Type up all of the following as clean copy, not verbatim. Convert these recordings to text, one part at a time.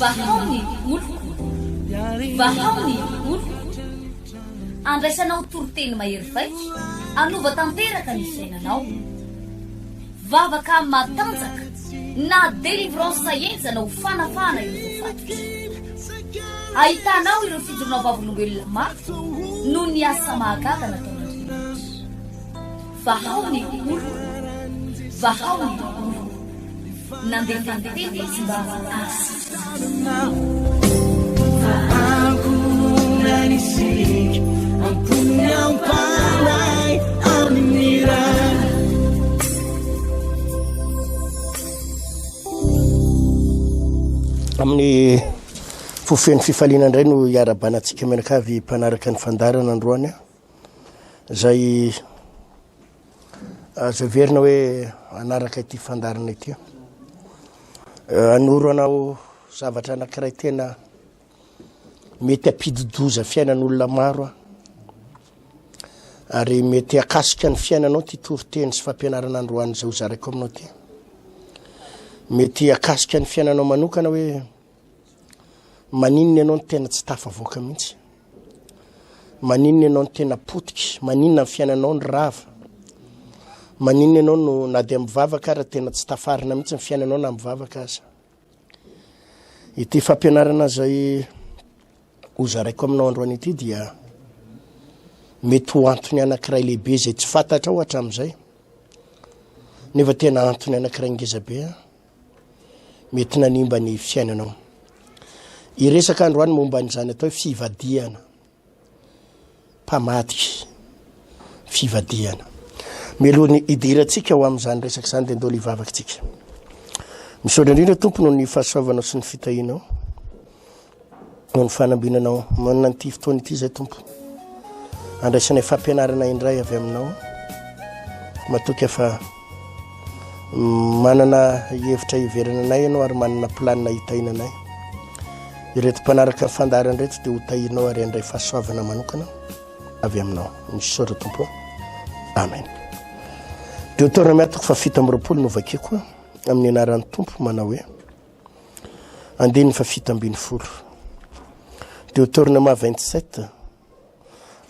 Vahao ny oloko, vahao ny oloko. Andraisanao toriteny mahery vaika, hanova tanteraka ny fiainanao. Vavaka matanjaka na délivrance henjana ho fanafahana ireo voafatotra. Ahitanao ireo fijoroana vavolombelona mafy noho ny asa mahagaga nataon'Andriamanitra. Vahao ny oloko, vahao ny oloko. Nandefa ny teny izy mba hahasitrana. Amin'ny fo feno fifaliana indray no hiarahabana antsika mianakavy mpanaraka ny fandaharana androany izay azo heverina hoe hanaraka ity fandaharana ity. Hanoro anao zavatra anankiray tena mety hampidi-doza fiainan'olona maro aho. Ary mety hakasika ny fiainanao ity toriteny sy fampianarana androany izay hozaraiko aminao ity. Mety hakasika ny fiainanao manokana hoe maninona ianao no tena tsy tafavoaka mihitsy. Maninona ianao no tena potika? Maninona ny fiainanao no rava? Maninona ianao no na dia mivavaka ara tena tsy tafarina mihitsy ny fiainanao na mivavaka aza? Ity fampianarana izay hozaraiko aminao androany ity dia mety ho antony anankiray lehibe izay tsy fantatrao hatramin'izay nefa tena antony anankiray ngeza be mety nanimba ny fiainanao. Hiresaka androany momba an'izany atao hoe fivadihana. Mpamadika. Fivadihana. Mialohan'ny hidirantsika ho amin'izany resaka izany dia ndao hivavaka isika. Misaotra indrindra Tompo noho ny fahasoavanao sy ny fitahianao. Noho ny fanambinanao manana an'ity fotoana ity izay Tompo. Andraisanay fampianarana indray avy aminao. Matoky fa manana hevitra hiverana anay ianao ary manana planina hitahiana anay. Ireto mpanaraka ny fandaharana ireto dia ho tahianao ary handray fahasoavana manokana avy aminao. Misaotra Tompo. Amen. Deutéronome toko faha 27 no vakiko amin'ny anaran'ny Tompo manao hoe Andininy faha 17. Deutéronome 27,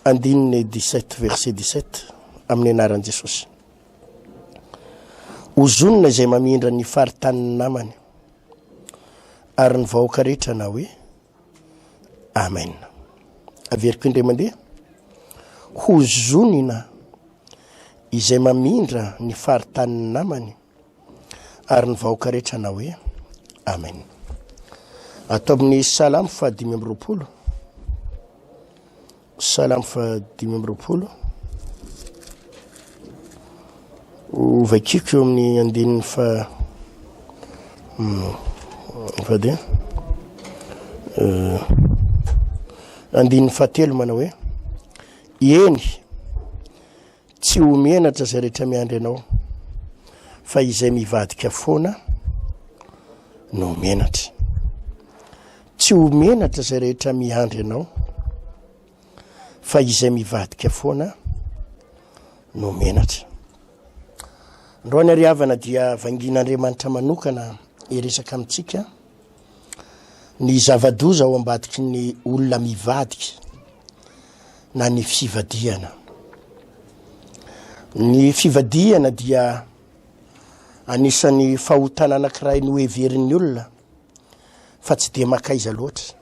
andininy 17, verset 17, amin'ny anaran'i Jesosy. Ozonina izay mamindra ny faritanin'ny namany, ary ny vahoaka rehetra na hoe Amen. Averiko indray mandeha. Hozonina izay mamindra ny faritanin'ny namany, Ary ny vahoaka rehetra hanao hoe, Amen. Ato amin'ny Salamo faha 25, Salamo faha 25, hovakiko eo amin'ny andininy fa fady andininy fahatelo manao hoe, Eny, Tsy ho menatra izay rehetra miandry anao, fa izay mivadika foana no menatra. Tsy ho menatra izay rehetra miandry anao, fa izay mivadika foana no menatra. Androany ary havana dia vangin'Andriamanitra manokana hiresaka amintsika ny zava-doza ao ambadiky ny olona mivadika na ny fivadihana. Ny fivadihana dia anisan'ny fahotana anankiray noheverin'ny olona fa tsy dia makaiza loatra.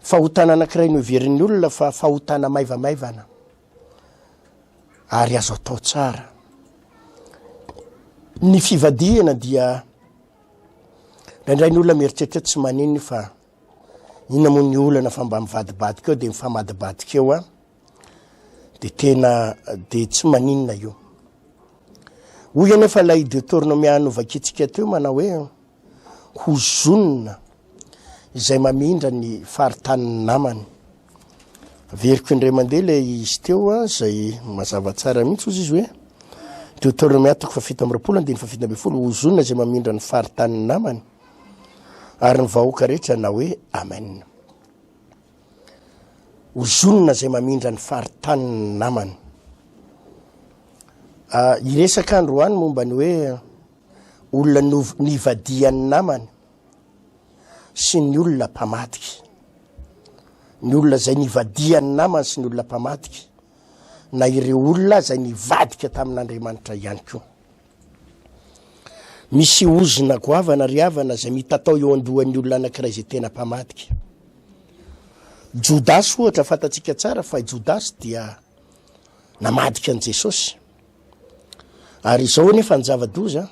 Fahotana anankiray noheverin'ny olona fa fahotana maivamaivana ary azo atao tsara. Ny fivadihana dia indraindray ny olona mieritreritra tsy maninona fa Inona moa ny olana fa mba mivadibadika eo de mifamadibadika eo a, de tena de tsy maninona io. Hoy anefa ilay Deuteronomia novakintsika teo manao hoe hozonina izay mamindra ny faritanin'ny namany. Averiko indray mandeha ilay izy teo a, izay mazava tsara mihitsy hozy izy hoe Deuteronomia toko faha 27 andininy faha 17, hozonina izay mamindra ny faritanin'ny namany. Ary ny vahoaka rehetra hanao hoe, Amen. Ozonina izay mamindra ny faritanin'ny namany. Ah, hiresaka androany momba ny hoe Olona nivadihan'ny namany sy ny olona mpamadika. Ny olona izay nivadihan'ny namany sy ny olona mpamadika, na ireo olona izay nivadika tamin'Andriamanitra ihany koa. Misy ozona goavana ry havana izay mitatao eo an-dohan'ny olona anankiray izay tena mpamadika. Jodasy ohatra, fantatsika tsara fa i Jodasy dia namadika an'i Jesosy. Ary izao anefa ny zava-doza,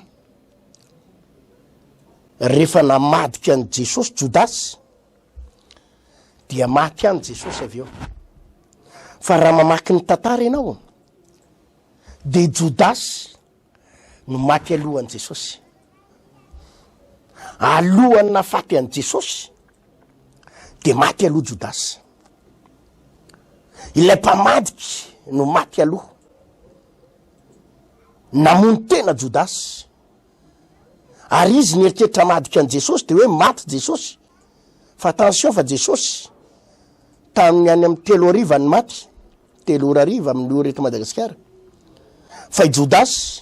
rehefa namadika an'i Jesosy Jodasy, dia maty ihany Jesosy avy eo. Fa raha mamaky ny tantara ianao, dia Jodasy no maty alohan'i Jesosy. Alohan'ny nahafaty an'i Jesosy, dia maty aloha Jodasy. Ilay mpamadika no maty aloha. Namono tena Jodasy. Ary izy nieritreritra hamadika an'i Jesosy dia hoe maty Jesosy. Fa attention fa Jesosy tamin'ny any amin'ny telo hariva ny maty, telo ora hariva amin'ny ora eto Madagasikara. Fa i Jodasy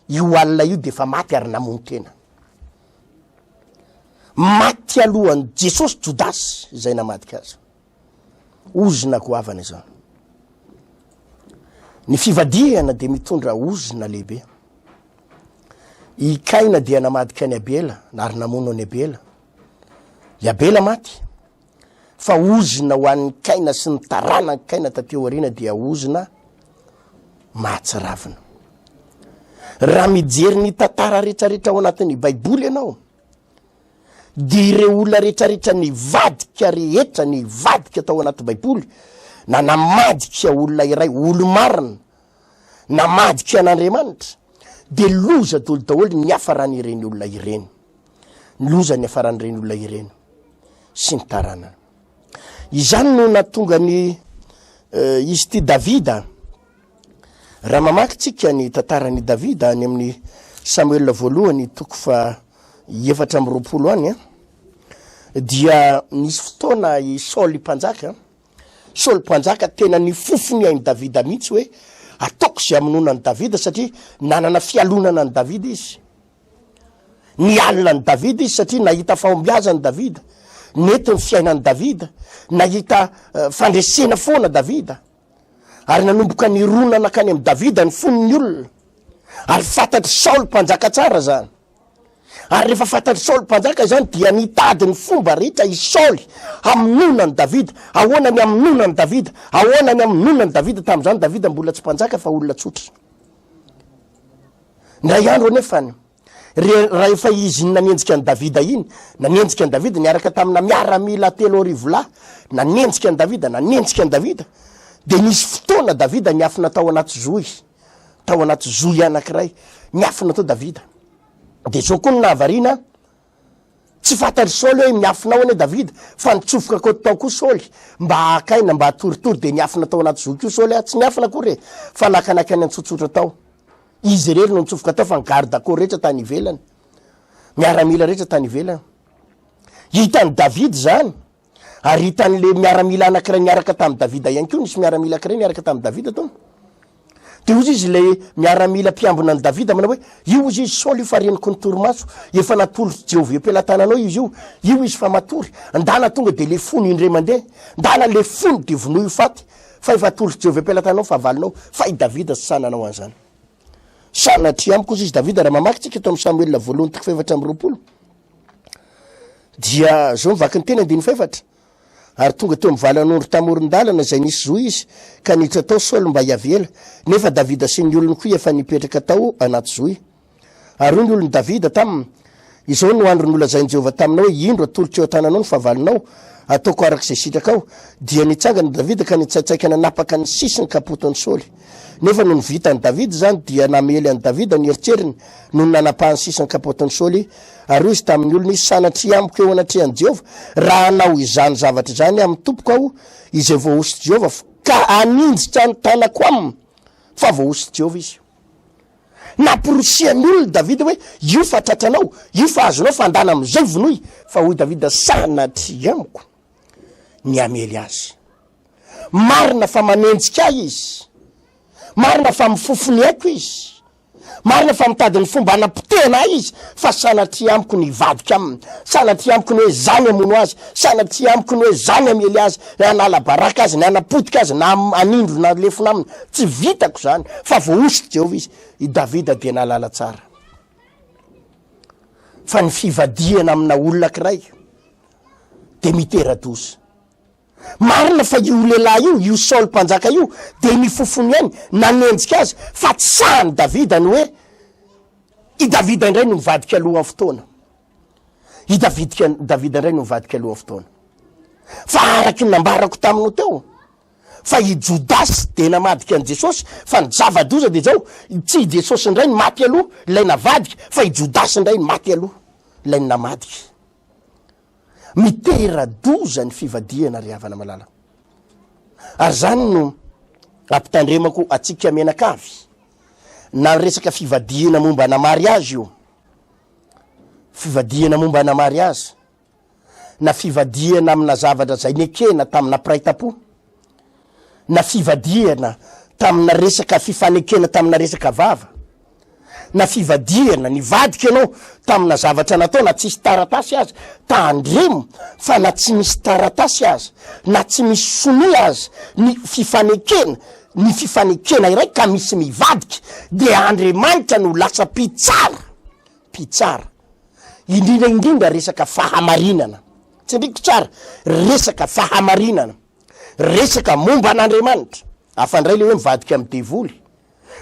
io alina io dia efa maty ary namono tena. Maty alohan'i Jesosy Jodasy izay namadika azy. Ozona goavana izany. Ny fivadihana dia mitondra ozona lehibe. I Kaina dia namadika an'i Abela ary namono an'i Abela. I Abela maty. Fa ozona ho an'ny Kaina sy ny taranak'i Kaina taty aoriana dia ozona mahatsiravina. Raha mijery ny tantara rehetrarehetra ao anatin'ny Baiboly ianao, dia ireo olona rehetrarehetra nivadika rehetra nivadika tao anaty Baiboly, na namadika olona iray olo-marina, namadika an'Andriamanitra, dia loza daholo daholo ny niafaran'ireny olona ireny. Ny loza niafaran'ireny olona ireny sy ny taranany. Izany no nahatonga ny eh, izy ity Davida. Raha mamaky tsika ny tantaran'i Davida any amin'ny Samoela voalohany toko fa 24 any, dia nisy fotoana i Saoly mpanjaka, Saoly mpanjaka tena nifofo ny ain'i Davida mihitsy hoe ataoko izay hamonoana an'i Davida satria nanana fialonana an'i Davida izy. Nialona an'i Davida izy satria nahita fahombiazana Davida, nety ny fiainan'i Davida, nahita eh, fandresena foana Davida. Ary nanomboka nirona nankany amin'i Davida ny fon'ny olona. Ary fantatr'i Saoly mpanjaka tsara izany. Ary rehefa fantatr'i Saoly mpanjaka izany dia nitady ny fomba rehetra i Saoly hamonoana an'i Davida. Ahoana ny hamonoana an'i Davida? Ahoana ny hamonoana an'i Davida? Tamin'izany Davida mbola tsy mpanjaka fa olona tsotra. Indray andro anefany, re, rahefa izy iny nanenjika an'i Davida iny, nanenjika an'i Davida niaraka tamina miaramila 3000 lahy, nanenjika an'i Davida, nanenjika an'i Davida, dia nisy fotoana Davida niafina tao anaty zohy, tao anaty zohy anankiray, niafina tao Davida. Dia izao koa no nahavariana, Tsy fantatr'i Saoly hoe miafina ao anie Davida, fa nitsofoka koa tao koa Saoly, mba haka aina, mba hatoritory, dia niafina tao anaty zohy koa Saoly, tsy niafina akory e, fa naka nankany an-tsotsotra tao. Izy irery no nitsofoka tao, fa ny garde corps rehetra tany ivelany, miaramila rehetra tany ivelany. Hitan'i Davida izany, ary hitan'le miaramila anankiray niaraka tamin'i Davida ihany koa, nisy miaramila anankiray niaraka tamin'i Davida tao. Dia hozy izy ilay miaramila mpiambina an'i Davida manao hoe, Io hozy izy Saoly io fa reniko ny torimaso, efa natolotr'i Jehovah eo am-pelatananao izy io, io izy fa matory, ndana tonga dia lefony indray mandeha, ndana lefony dia vonoy ho faty, fa efa atolotr'i Jehovah eo am-pelatananao ny fahavalonao, fa i Davida tsy sahy nanao an'izany. Sanatria amiko hozy izy Davida, raha mamaky tsika eto amin'ny Samoela voalohany toko fahefatra amby 20, dia zao ny vaky ny teny andininy fahefatra, Ary tonga teo amin'ny valan'ondry tamoron-dalana izay nisy zohy izy, ka niditra tao Saoly mba hiavy ela. Nefa Davida sy ny olony koa efa nipetraka tao anaty zohy. Ary hoy ny olon'i Davida taminy, Izao no andro nolazain'i Jehovah taminao hoe, 'Indro, atolotro eo an-tananao ny fahavalonao, hataoko araka izay sitrakao. Dia nitsangana Davida ka nitsaitsaika nanapaka ny sisin'ny kapotin'i Saoly. Nefa nony vitan'i Davida izany, dia namely an'i Davida ny eritreriny, nony nanapahany sisin'ny kapotin'i Saoly. Ary hoy izy tamin'ny olony, Sanatria amiko eo anatrehan'i Jehovah, raha hanao izany zavatra izany amin'ny tompoko aho, izay voahosotr'i Jehovah, ka haninjitra ny tanako aminy, fa voahosotr'i Jehovah izy. Namporisihan'ny olona Davida hoe, Io fa tratranao, io fa azonao, fa andana amin'izay vonoy. Fa hoy Davida, Sanatria amiko ny hamely azy. Marina fa manenjika ahy izy, marina fa mifofo ny aiko izy. Marina fa mitady ny fomba hanapotehana ahy izy, fa sanatria amiko ny hivadika aminy, sanatria amiko ny hoe izaho ny hamono azy, sanatria amiko ny hoe izaho ny hamely azy, ny hanala baraka azy, ny hanapotika azy, na hanindrona lefona aminy. Tsy vitako izany, fa voahosotr'i Jehovah izy. I Davida dia nahalala tsara fa ny fivadihana amina olona ankiray dia mitera-doza. Marina fa io lehilahy io, io Saoly mpanjaka io, dia nifofo ny ainy, nanenjika azy, fa tsy sahin'i Davida ny hoe i Davida indray no nivadika alohan'ny fotoana. I Davidika, Davida indray no nivadika alohan'ny fotoana. Fa araky ny nambarako taminao teo, fa i Jodasy dia namadika an'i Jesosy, fa ny zava-doza dia izao, tsy i Jesosy indray no maty aloha, ilay navadika, fa i Jodasy indray no maty aloha, ilay namadika. Mitera-doza ny fivadihana ry havana malala. Ary zany no ampitandremako atsika mianakavy, na ny resaka fivadihana momba ana mariage io, fivadihana momba ana mariage, na fivadihana amina zavatra zay nekena tamina mpiray tampo, na fivadihana tamina resaka fifanekena tamina resaka vava, na fivadihana, nivadika ianao tamina zavatra natao na tsisy taratasy aza, tandremo fa na tsy misy taratasy aza, na tsy misy sonia aza ny fifanekena, ny fifanekena iray ka misy mivadika dia Andriamanitra no lasa mpitsara, mpitsara, indrindra indrindra resaka fahamarinana, tsindriko tsara, resaka fahamarinana. Resaka momba an'Andriamanitra. Hafa indray le hoe mivadika amin'ny devoly.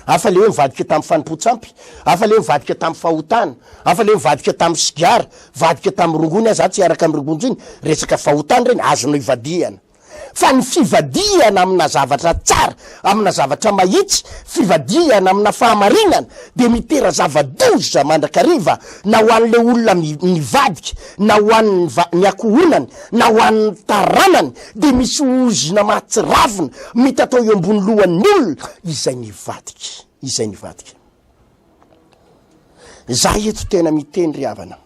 Hafa le hoe mivadika tamin'ny fanompoan-tsampy. Hafa le hoe mivadika tamin'ny fahotana. Hafa le hoe mivadika tamin'ny sigara, mivadika tamin'ny rongony aza, tsy hiaraka amin'ny rongony intsony. Resaka fahotana ireny, azonao ivadihana. Fa ny fivadihana amina zavatra tsara, amina zavatra mahitsy, fivadihana amina fahamarinana dia mitera zava-doza mandrakariva na ho an'ilay olona nivadika, na ho an'ny ny ankohonany, na ho an'ny taranany dia misy ozona mahatsiravina mitatao eo ambony lohan'ny olona izay nivadika, izay nivadika. Za eto tena miteny ry havana,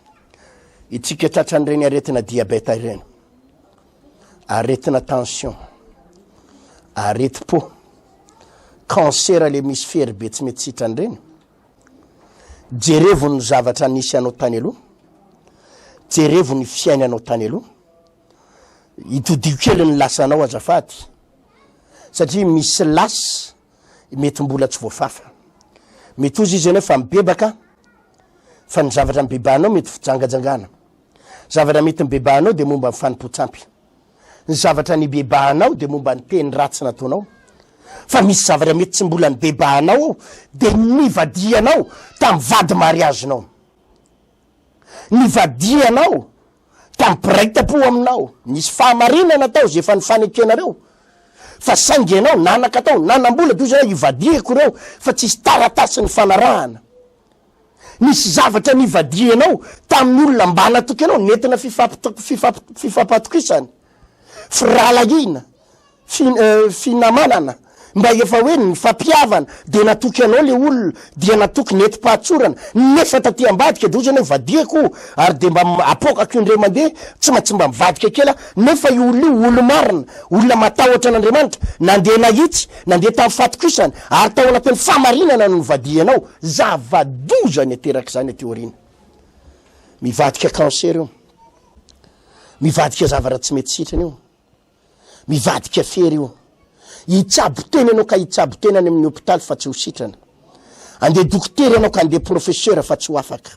itsika tratran'ireny aretina diabeta ireny, aretina tension, aretim-po, cancer le misy fery be tsy mety sitrana ireny, Jerevo ny zavatra nisy anao tany aloha, jerevo ny fiainanao tany aloha, itodiho kely ny lasanao azafady, satria misy lasa mety mbola tsy voafafa. Mety hozy izy ianao fa mibebaka, fa ny zavatra nibebahanao mety fijangajangana. Zavatra mety nibebahanao dia momba ny fanompoan-tsampy. Ny zavatra nibebahanao dia momba ny teny ratsy nataonao. Fa misy zavatra mety tsy mbola nibebahanao ao dia nivadihanao tamin'ny vady mariazinao. Nivadihanao tamin'ny mpiray tampo aminao. Nisy fahamarinana tao izay efa nifanekenareo. Fa saingy ianao nanaka tao, nanam-bola dia hoy izy hoe ivadihako ireo fa tsisy taratasy nifanarahana. Nisy zavatra nivadihanao tamin'ny olona mba natoky anao, nentina fifampatokisana, firahalahiana, finamanana, mba efa hoe nifampihavana, dia natoky anao le olona, dia natoky nentim-pahatsorana, nefa taty ambadika dia hoy izy ianao vadiako io, ary dia mba apoakako indray mandeha, tsy maintsy mba mivadika kely aho, nefa io olona io olo-marina, olona matahotra an'Andriamanitra, nandeha nahitsy, nandeha tamin'ny fatokisana, ary tao anatin'ny fahamarinana no nivadihanao, Zava-doza ny aterak'izany aty aoriana. Mivadika cancer io. Mivadika zavatra tsy mety sitrana io. Mivadika fery io. Hitsabo tena ianao ka hitsabo tena any amin'ny hopitaly fa tsy ho sitrana. Andeha dokotera ianao ka andeha professeur fa tsy ho afaka.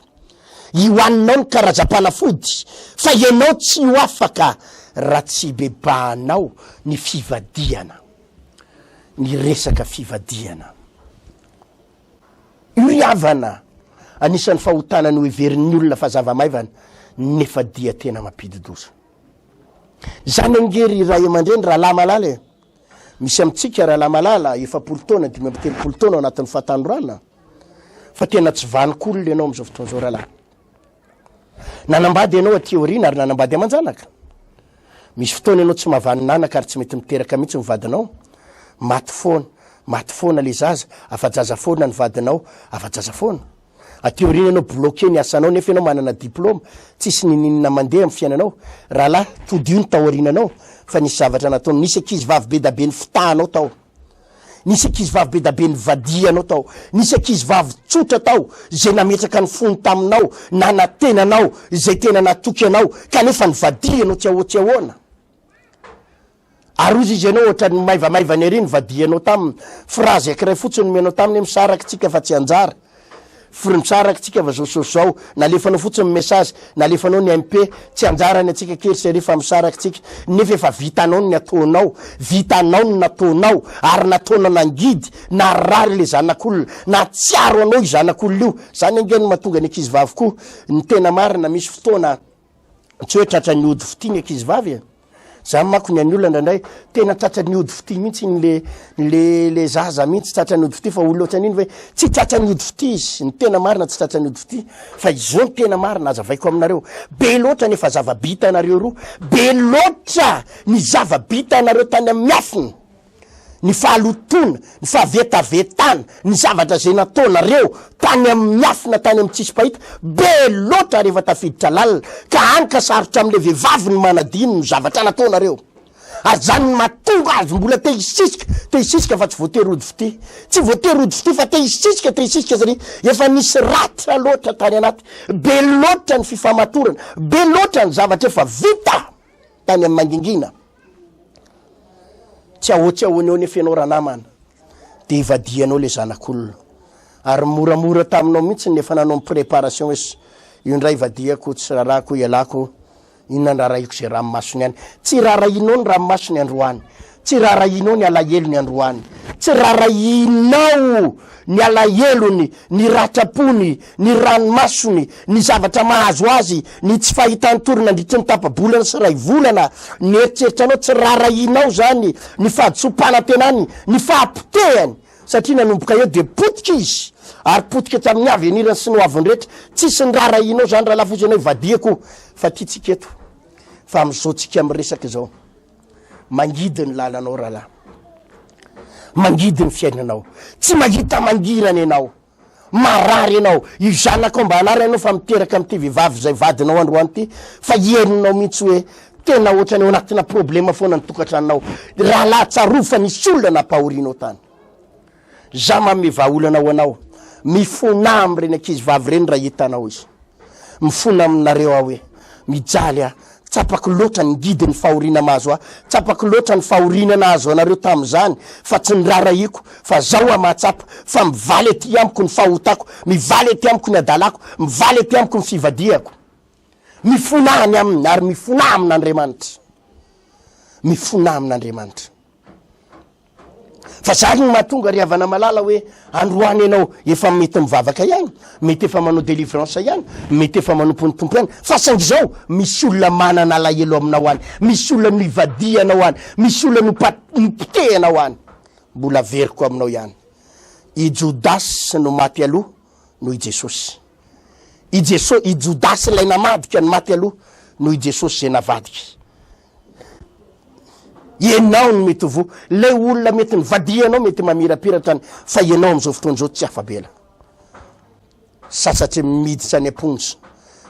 Ihoaninao ny karazam-panafody fa ianao tsy ho afaka raha tsy ibebahanao ny fivadihana. Ny resaka fivadihana. Io ry havana, anisan'ny fahotana noheverin'ny olona fa zava-maivana, nefa dia tena mampidi-doza. Izany ange ry ray aman-dreny, rahalahy malala e! Misy amintsika rahalahy malala, 40 taona, 35 taona ao anatin'ny fahatanorana, fa tena tsy vanon-kolona ianao amin'izao fotoana izao rahalahy. Nanambady ianao aty aoriana ary nanambady aman-janaka. Misy fotoana ianao tsy mahavanona anaka ary tsy mety miteraka mihitsy ny vadinao. Maty foana, maty foana le zaza, afa-jaza foana ny vadinao, afa-jaza foana. Aty aoriana ianao bloqué ny asanao nefa ianao manana diplôme, tsisy ninininona mandeha amin'ny fiainanao. Rahalahy, todio ny tao aoriananao fa nisy zavatra nataonao, nisy ankizy vavy be da be nifitahanao tao. Nisy ankizivavy be da be nivadihanao tao. Nisy ankizivavy tsotra tao izay nametraka ny fony taminao, nanantena anao, izay tena natoky anao, kanefa nivadihanao tsy ahoa tsy ahoana. Ary hozy izy ianao ohatran'ny maivamaivana ery nivadihanao taminy. Phrase ankiray fotsiny nomenao taminy hoe misaraka tsika fa tsy anjara. Fr misaraka tsika fa zao sy zao. Nalefanao fotsiny ny message, nalefanao ny MP, tsy anjara ny antsika kely chérie fa misaraka tsika. Nefa efa vitanao ny nataonao, vitanao ny nataonao, ary nataonao nangidy, narary le zanak'olona, nahatsiaro anao io zanak'olona io. Zany ange no mahatonga ny ankizy vavy koa, ny tena marina misy fotoana tsy hoe tratran'ny ody fitia ny ankizy vavy e. Zany manko ny an'ny olona indraindray tena tratran'ny ody fitia mihitsy ny le le le zaza mihitsy tratran'ny ody fitia fa olona ohatran'iny ve tsy tratran'ny ody fitia izy ny tena marina tsy tratran'ny ody fitia fa izao ny tena marina azavaiko aminareo be loatra ny efa zava-bitanareo roa be loatra ny zava-bitanareo tany amin'ny miafina ny fahalotoana, ny fahavetavetana, ny zavatra izay nataonareo tany amin'ny miafina, tany amin'ny tsisy mpahita, be loatra rehefa tafiditra lalina, ka hany ka sarotra amin'ilay vehivavy ny manadino ny zavatra nataonareo. Ary izany no mahatonga azy mbola te hisisika, te hisisika fa tsy voatery hody fitia. Tsy voatery hody fitia fa te hisisika, te hisisika satria efa nisy ratra loatra tany anaty, be loatra ny fifamatorana, be loatra ny zavatra efa vita tany amin'ny mangingina. Tsy ahoa tsy ahoana eo nefa ianao ranamana dia ivadihanao le zanak'olona. Ary moramora taminao mihitsy ny efa nanao ny préparation hoe io indray ivadihako, tsy rarahako, ialako, inona ny rarahiko izay ranomasony any. Tsy rarahinao ny ranomasony androany. Tsy rarahinao ny alahelony androany. Tsy rarahinao ny alahelony, ny ratram-pony, ny ranomasony, ny zavatra mahazo azy, ny tsy fahitan-tory nandritry ny tapa-bolana sy iray volana, ny eritreritranao tsy rarahianao izany, ny fahadisoam-panantenany, ny fahapotehany, satria nanomboka eo dia potika izy, ary potika hatramin'ny avenirany sy ny hoaviny rehetra, tsisy nirarahianao izany rahalahy fotsiny hoe vadiako fa ity tsika eto, fa amin'izao tsika miresaka izao, mangidy ny lalanao rahalahy, mangidy ny fiainanao, tsy mahita mangirana ianao. Marary ianao, io zanakao mba hanary ianao fa miteraka amin'ity vehivavy izay vadinao androany ity fa henonao mihitsy hoe tena ohatrany ao anatina problema foana ny tokantranonao. Rahalahy tsarovy fa nisy olona nampahorianao tany. Za manome vahaolana ho anao, mifonà amin'ireny ankizy vavy ireny raha hitanao izy. Mifona aminareo aho hoe mijaly aho, tsapako loatra ny ngidin'ny fahoriana mahazo ahy, tsapako loatra ny fahoriana nahazo anareo tamin'izany fa tsy nirarahiako fa zao aho mahatsapa fa mivaly aty amiko ny fahotako, mivaly aty amiko ny hadalako, mivaly aty amiko ny fivadihako. Mifona any aminy ary mifona amin'Andriamanitra. Mifona amin'Andriamanitra. Fa zany no mahatonga ry havana malala hoe androany ianao efa mety mivavaka ihany, mety efa manao délivrance ihany, mety efa manompo ny Tompo ihany, fa saingy izao misy olona manana alahelo aminao any, misy olona nivadihanao any, misy olona nopotehanao any. Mbola averiko aminao ihany, i Jodasy no maty aloha noho i Jesosy. I Jeso, i Jodasy ilay namadika no maty aloha noho i Jesosy izay navadika. Ianao no mety ho voa. Ilay olona mety nivadihanao mety mamirapiratra any, fa ianao amin'izao fotoana izao tsy afa-bela. Sasatry miditra any am-ponja,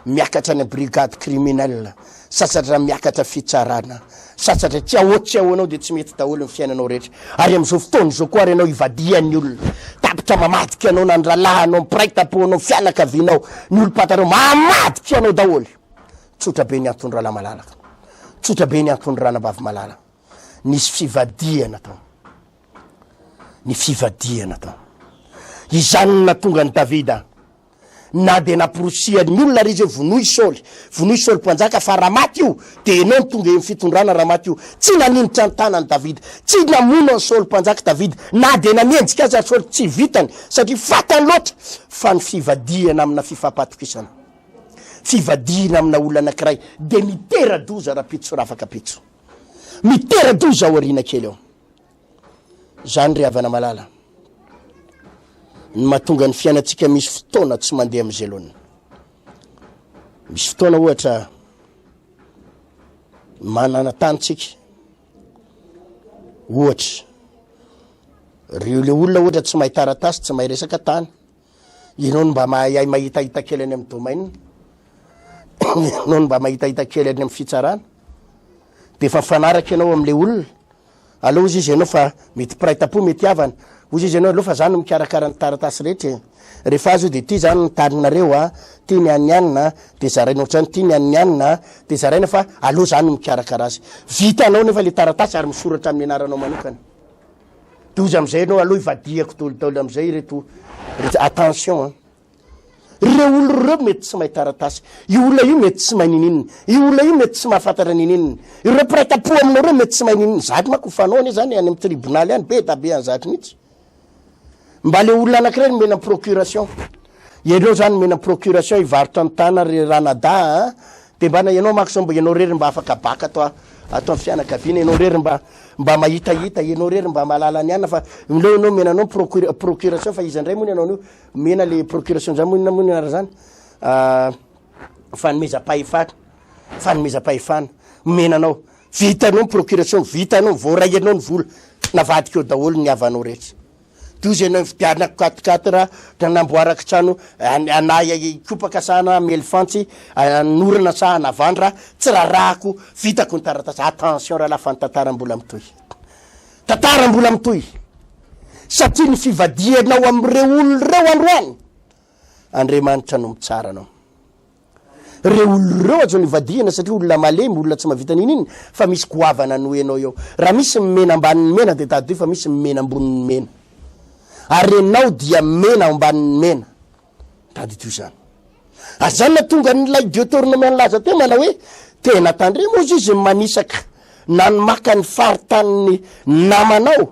miakatra any brigade criminelle, sasatra miakatra fitsarana, sasatra tsy ahoa tsy ahoanao dia tsy mety daholo ny fiainanao rehetra. Ary amin'izao fotoana izao koa ary ianao ivadihan'ny olona. Tapitra mamadika anao na ny rahalahinao, ny mpiray tampo anao, ny fianakavianao, ny olom-pantatrao, mamadika anao daholo. Tsotra be ny antony rahalahy malalaka. Tsotra be ny antony ranabavy malala. Nisy fivadihana tao. Ny fivadihana tao. Izany no nahatonga an'i Davida na dia namporosihan'ny olona ary izy hoe vonoy Saoly, vonoy Saoly mpanjaka fa raha maty io dia ianao no tonga eo amin'ny fitondrana raha maty io. Tsy naninitra ny tanan'i Davida, tsy namono an'i Saoly mpanjaka Davida na dia nanenjika azy ary Saoly tsy vitany satria fantany loatra fa ny fivadihana amina fifampatokisana. Fivadihina amina olona anankiray dia mitera-doza rahampitso rafakapitso. Mitera-doza aoriana kely ao. Izany ry havana malala ny mahatonga ny fiainantsika misy fotoana tsy mandeha amin'izay laoniny. Misy fotoana ohatra manana tany tsika ohatra reo le olona ohatra tsy mahay taratasy tsy mahay resaka tany Ianao no mba mahay mahitahita kely any amin'ny domaine, ianao no mba mahitahita kely any amin'ny fitsarana, dia efa mifanaraka ianao amin'ilay olona. Aleo hozy izy ianao fa mety mpiray tampo mety havana. Hozy izy ianao aleo fa za no mikarakara ny taratasy rehetra e. Rehefa azo io de ty zany ny taninareo a, ty ny an'ny anona a, de zaraina ohatr'izany, ty ny an'ny anona a, de zaraina fa aleo za no mikarakara azy. Vitanao nefa le taratasy ary misoratra amin'ny anaranao manokana. De hozy am'zay ianao aleo ivadihako daholo am'zay ireto, attention an. Ireo olona ireo mety tsy mahay taratasy. Io olona io mety tsy mahay nininona. Io olona io mety tsy mahafantatra nininona. Ireo mpiray tampo aminao ireo mety tsy mahay nininona. Zany manko fanao anie zany any amin'ny tribonaly any, be da be an'izany mihitsy. Mba le olona anankiray nomena procuration. Ianao zany nomena procuration hivarotra ny tana ry ranadahy a. De mba na ianao manko zao mba ianao rery mba afaka baka ato ato amin'ny fianakaviana, ianao rery mba mba mahitahita, ianao rery mba mahalala ny anona fa aleo ianao omena anao procuration fa iza indray moa ny anao an'io. Omena le procuration zany moa inona moa ny anarana zany? Fanomezam-pahefana, fanomezam-pahefana omena anao, vitanao ny procuration, vitanao, voaray anao ny vola, navadika eo daholo ny havanao rehetra. Toy izay ianao nividianako quatre quatre, nanamboarako trano, ana hikopaka sa ana hamely fantsy, hanorina sa hanavandra, tsy rarahako, vitako ny taratasy. Attention rahalahy fa ny tantara mbola mitohy. Tantara mbola mitohy. Satria ny fivadihanao amin'ireo olona ireo androany, Andriamanitra no mitsara anao. Ireo olona ireo aza no ivadihana satria olona malemy, olona tsy mahavita n'inon'inona, fa misy goavana noho ianao eo. Raha misy ny mena ambanin'ny mena dia tadidio fa misy ny mena ambonin'ny mena. Ary ianao dia mena ambanin'ny mena. Tadidio izany. Ary izany nahatonga an'ilay Deuteronome nilaza teo manao hoe, tena tandremo hozy izy ny manisaka na ny maka ny faritanin'ny namanao,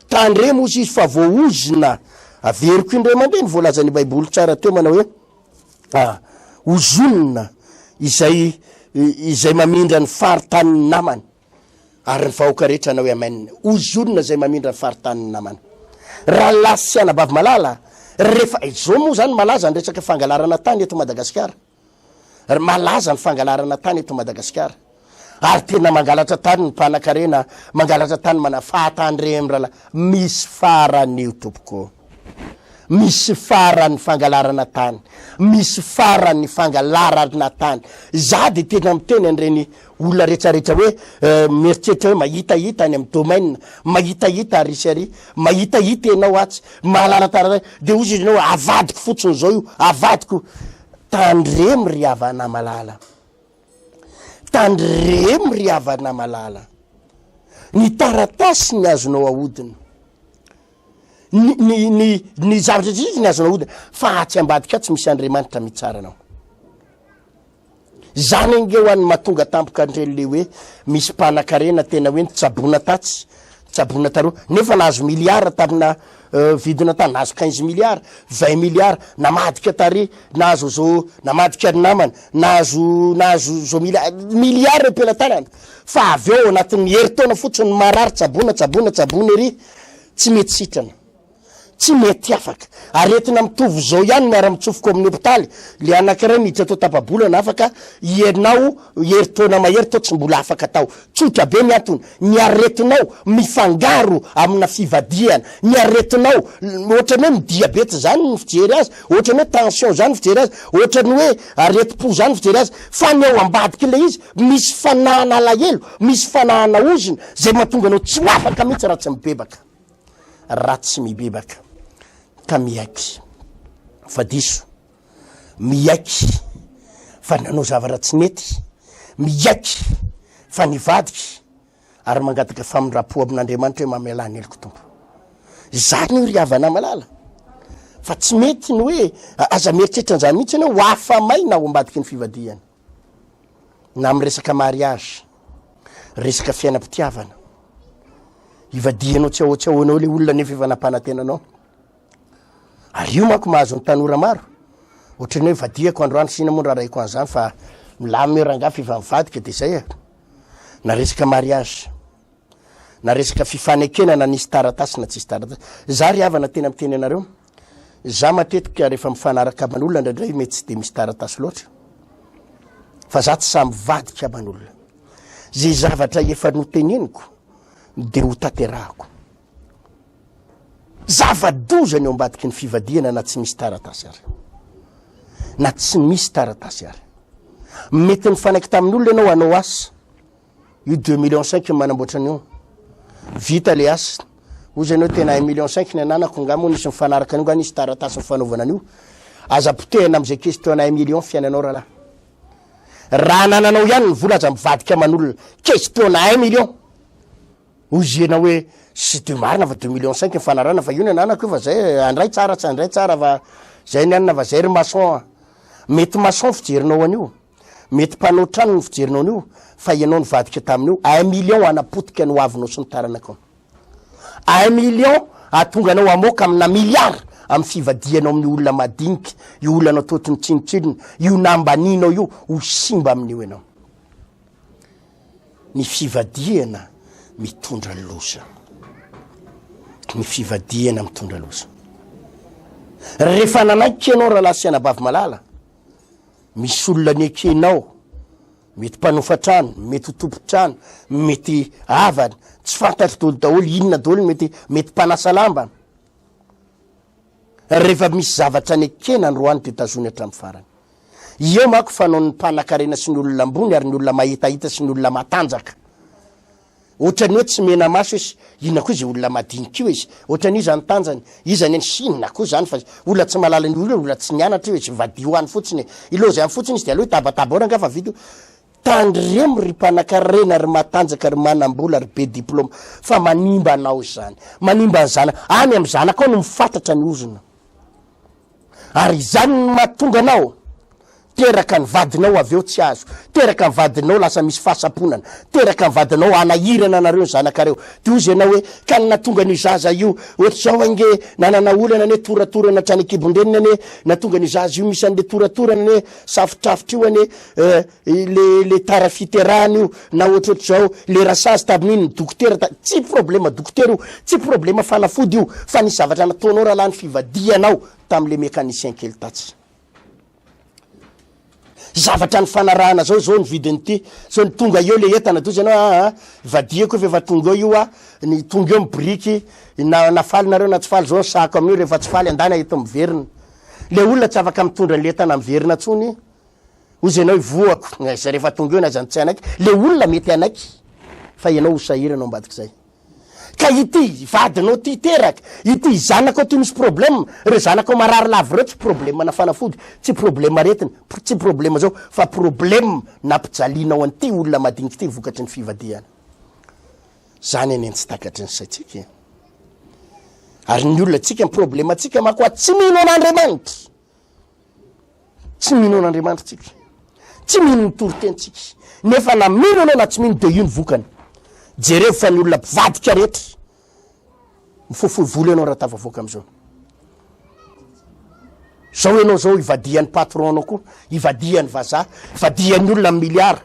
tandremo hozy izy fa voaozona. Averiko indray mandeha ny voalazan'ny Baiboly tsara teo manao hoe, ah, ozonina izay izay mamindra ny faritanin'ny namany. Ary ny vahoaka rehetra hanao hoe Amen. Ozonina izay mamindra ny faritanin'ny namany. Rahalahy sy anabavy malala, rehefa, izao moa izany malaza ny resaka fangalarana tany eto Madagasikara. Malaza ny fangalarana tany eto Madagasikara. Ary tena mangalatra tany ny mpanakarena, mangalatra tany mana fahatandremo rahalahy. Misy farany io tompoko. Misy farany fangalarana tany. Misy farany fangalarana tany. Za de tena miteny an'ireny olona retraretra hoe mieritreritra hoe mahitahita any amin'ny domaine, mahitahita ary sy ary, mahitahita ianao atsy, mahalala taratasy, de hozy izy ianao hoe avadiko fotsiny zao io, avadiko. Tandremo ry havana malala. Tandremo ry havana malala. Ny taratasy ny azonao ahodina. Ny, ny, ny, ny zavatra tsy izy ny azonao ahodina. Fa atsy ambadika atsy misy Andriamanitra mitsara anao. Zany ange ho an'ny mahatonga tampoka an'ireny le hoe misy mpanakarena tena hoe nitsaboana tatsy, nitsaboana taroa, nefa nahazo milliard tamina vidina tany, nahazo quinze milliards, vingt milliards, namadika tary, nahazo zao, namadika ny namany, nahazo nahazo zao milliard, milliard eo am-pelatanana, fa avy eo ao anatin'ny herintaona fotsiny marary tsaboina, tsaboina, tsaboina ery, tsy mety sitrana. Tsy mety afaka. Aretina mitovy izao ihany miara-mitsofoka ao amin'ny hopitaly, le anankiray miditra tao tapa-bolana afaka, ianao herintaona mahery tao tsy mbola afaka tao. Tsotra be ny antony, ny aretinao mifangaro amina fivadihana, ny aretinao ohatran'ny hoe mi-diabeta izany ny fijery azy, ohatran'ny hoe tension izany ny fijery azy, ohatran'ny hoe aretim-po izany ny fijery azy, fa ny ao ambadik'ilay izy misy fanahana alahelo, misy fanahana ozona izay mahatonga anao tsy ho afaka mihitsy raha tsy mibebaka. raha tsy mibebaka ka miaiky fa diso, miaiky fa nanao zavatra tsy nety, miaiky fa nivadika ary mangataka famindram-po amin'Andriamanitra hoe mamelà ny heloko Tompo. Izany io ry havana malala fa tsy mety ny hoe aza mieritreritra an'izany mihitsy ianao ho afa-maina ao ambadiky ny fivadihana na amin'ny resaka mariage, resaka fiainam-pitiavana. Ivadihanao tsy ahoa tsy ahoanao ilay olona nefa efa nampanantena anao. Ary io manko mahazo ny tanora maro. Ohatran'ny hoe vadihako androany sy inona moa no rarahiko an'izany fa milamina eo rangahy fa efa mivadika dia izay e. Na resaka mariage, na resaka fifanekena na nisy taratasy na tsisy taratasy. Za ry havana tena miteny anareo, za matetika rehefa mifanaraka aman'olona indraindray mety tsy dia misy taratasy loatra. Fa za tsy sahy mivadika aman'olona. Zay zavatra efa noteneniko dia ho tanterahako. Zava-doza ny ao ambadiky ny fivadihana na tsy misy taratasy ary. Na tsy misy taratasy ary. Mety nifanaiky tamin'olona ianao hanao asa. Io deux millions cinq manamboatra an'io. Vita le asa. Hozy ianao tena un million cinq ny ananako, nga moa nisy nifanaraka an'io, nga nisy taratasy nifanaovana an'io. Aza potehina amin'izay question un million fiainanao rahalahy. Raha anananao ihany ny vola aza mivadika aman'olona. Question un million. Hozy ianao hoe sy de marina fa deux millions cinq nifanarahana fa io ny ananako io fa zay andray tsara tsy andray tsara fa zay ny anona fa zay ry maçon a. Mety maçon fijerinao an'io. Mety mpanao trano ny fijerinao an'io fa ianao nivadika tamin'io un million hanapotika ny hoavinao sy ny taranakao. Un million hahatonga anao hamoaka amina milliard amin'ny fivadihanao amin'ny olona madinika, io olona anao toa tsinontsinona, io nambaninao io, ho simba amin'io ianao. Ny fivadihana mitondra loza. Ny fivadihana mitondra loza. Rehefa nanaiky ianao rahalahy sy anabavy malala, Misy olona nekenao, mety mpanofa trano, mety ho tompon-trano, mety havana, tsy fantatro daholo daholo inona daholo mety mety mpanasa lamba. Rehefa misy zavatra nekena androany dia tazony hatramin'ny farany. Eo manko fanaon'ny mpanakarena sy ny olona ambony ary ny olona mahitahita sy ny olona matanjaka. Ohatran'ny hoe tsy mena maso izy, inona koa izay olona madinika io izy, ohatran'ny iza ny tanjany, iza ny an'i inona koa izany fa olona tsy mahalala ny olona, olona tsy nianatra io izy, vadio any fotsiny e, ilaozy any fotsiny izy dia aleo hitabataba ao rangaha fa vita io. Tandremo ry mpanakarena, ry matanjaka, ry manambola, ry be diploma fa manimba anao izany, manimba ny zanaka, any amin'ny zanakao no mifatratra ny ozona. Ary izany no mahatonga anao teraka ny vadinao avy eo tsy azo, teraka ny vadinao lasa misy fahasamponana, teraka ny vadinao hanahirana anareo ny zanakareo. Dia hozy ianao hoe, ka ny nahatonga an'io zaza io ohatr'izao ange, nanana olana anie, toratorana hatrany an-kibon-dreniny anie, nahatonga an'io zaza io misy an'le toratorana anie, safotrafotra io anie, eh, le le tara fiterahana io, na ohatrohatr'izao, le rasazy tamin'iny, ny dokotera ta, tsy problema dokotera io, tsy problema fanafody io, fa nisy zavatra nataonao rahalahy ny fivadihanao tamin'le mécanicien kely tatsy. Zavatra nifanarahana zao, zao ny vidin'ity, zao ny tonga eo le entana, doza ianao aa, ah, vadiako io fa efa tonga eo io ah, ny tonga eo ny biriky, na na faly nareo na tsy faly, zao ny sahako amin'io, rehefa tsy faly andana eto miverina. Le olona tsy afaka mitondra an'le entana miverina tsony. Hozy ianao hivohako, aiza rehefa tonga eo na aiza no tsy hanaiky, le olona mety hanaiky fa ianao ho sahirana ao ambadik'izay. Ka ity vadinao ity teraka, ity zanakao ity misy problème, ireo zanakao marary lava ireo tsy problème na fanafody, tsy problème aretina, tsy problème zao fa problème nampijalianao an'ity olona madinika ity vokatry ny fivadihana. Zany anie ny tsy takatry ny saintsika e. Ary ny olona tsika, ny problème tsika manko tsy mino an'Andriamanitra. Tsy mino an'Andriamanitra tsika. Tsy mino ny toriteny tsika. Nefa na mino anao na tsy mino de io ny vokany. Jerevo fa ny olona mpivadika rehetra mifofoy volo ianao raha tafavoaka am'izao. Zao ianao zao ivadihan'ny patron anao koa, ivadihan'ny vazaha, ivadihan'ny olona amin'ny milliard.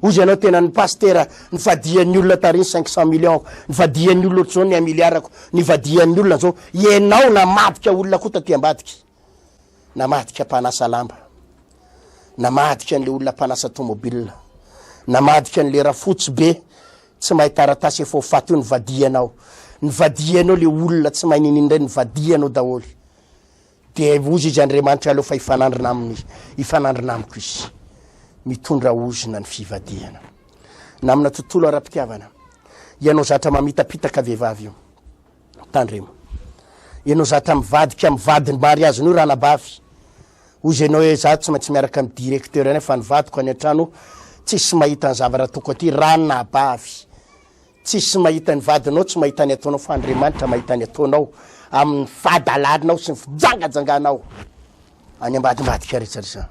Hozy ianao tena ny pasitera nivadihan'ny olona tary ny 500 millions, nivadihan'ny olona ohatr'izao ny un milliard-ko, nivadihan'ny olona zao. Ianao namadika olona koa taty ambadika. Namadika mpanasa lamba, namadika an'le olona mpanasa tomobile, namadika an'le rafotsy be tsy mahay taratasy efa ho faty io nivadihanao, nivadihanao le olona tsy mahay ninin indray nivadihanao daholo. De hozy izy Andriamanitra aleo fa hifanandrina aminy, hifanandrina amiko izy. Mitondra ozona ny fivadihana. Namana tontolo ara-pitiavana, ianao zatra mamitapitaka vehivavy io. Tandremo. Ianao zatra mivadika amin'ny vadiny mariazinao io ranabavy. Hozy ianao hoe za tsy maintsy miaraka amin'ny directeur any fa ny vadiko any an-trano tsisy mahita ny zavatra ataoko aty ranabavy. Tsisy mahita ny vadinao tsy mahita ny ataonao fa Andriamanitra mahita ny ataonao amin'ny fahadalanao sy ny fijangajanganao any ambadimbadika rehetra rehetra.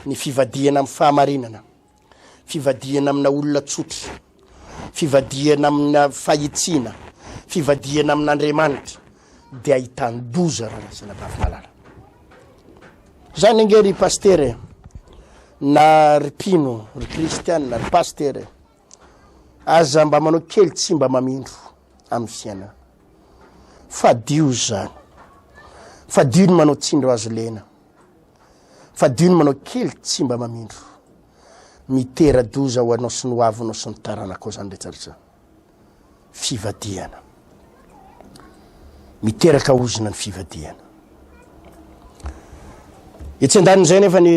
Ny fivadihana amin'ny fahamarinana. fivadihana amina olona tsotra, fivadihana amina fahitsiana, fivadihana amin'Andriamanitra dia ahitan-doza rahalahy sy anabavy malala. Zany ange ry pasitera e, na ry mpino, ry kristianina, ry pasitera e, aza mba manao kely tsy mba mamindro amin'ny fiainana. Fadio izany. Fadio ny manao tsindro azo lena. Fadio ny manao kely tsy mba mamindro. Mitera-doza ho anao sy ny hoavinao sy ny taranakao izany rehetra rehetra izany. Fivadihana. Miteraka ozona ny fivadihana. Etsy andanin'izay nefa ny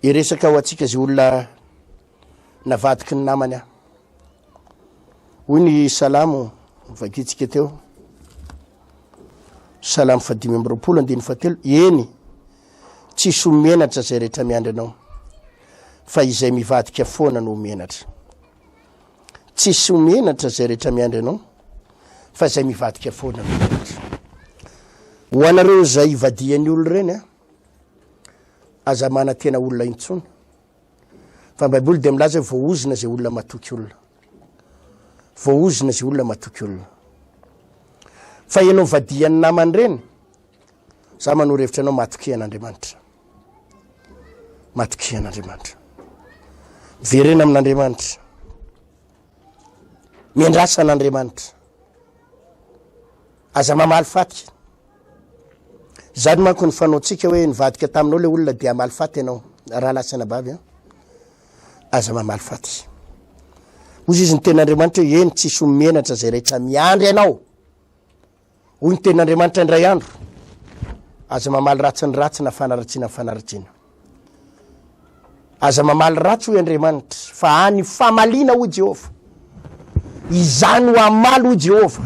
hiresaka ho antsika izay olona navadiky ny namany aho. Hoy ny Salamo novakintsika teo, Salamo fahadimy amby roapolo andininy fahatelo, Eny, tsisy ho menatra izay rehetra miandry anao, fa izay mivadika foana no ho menatra. Tsisy ho menatra izay rehetra miandry anao, fa izay mivadika foana no menatra. Ho anareo izay ivadihan'ny olona ireny, a, aza manantena olona intsony. Fa ny Baiboly dia milaza hoe voaozona izay olona matoky olona. Voaozona izay olona matoky olona. Fa ianao vadian'ny namany ireny, za manoro hevitra anao matokia an'Andriamanitra. Matokia an'Andriamanitra. Miverena amin'Andriamanitra. Miandrasa an'Andriamanitra. Aza mamaly faty. Zany manko ny fanaontsika hoe nivadika taminao le olona dia hamaly faty ianao rahalahy sy anabavy an. Aza mamaly faty. Hoy izy ny tenin'Andriamanitra hoe eny tsisy ho menatra izay rehetra miandry anao. Hoy ny tenin'Andriamanitra indray andro. Aza mamaly ratsy ny ratsy na fanaratsiana ny fanaratsiana. Aza mamaly ratsy hoy Andriamanitra fa any famaliana hoy Jehovah. Izaho no hamaly hoy Jehovah.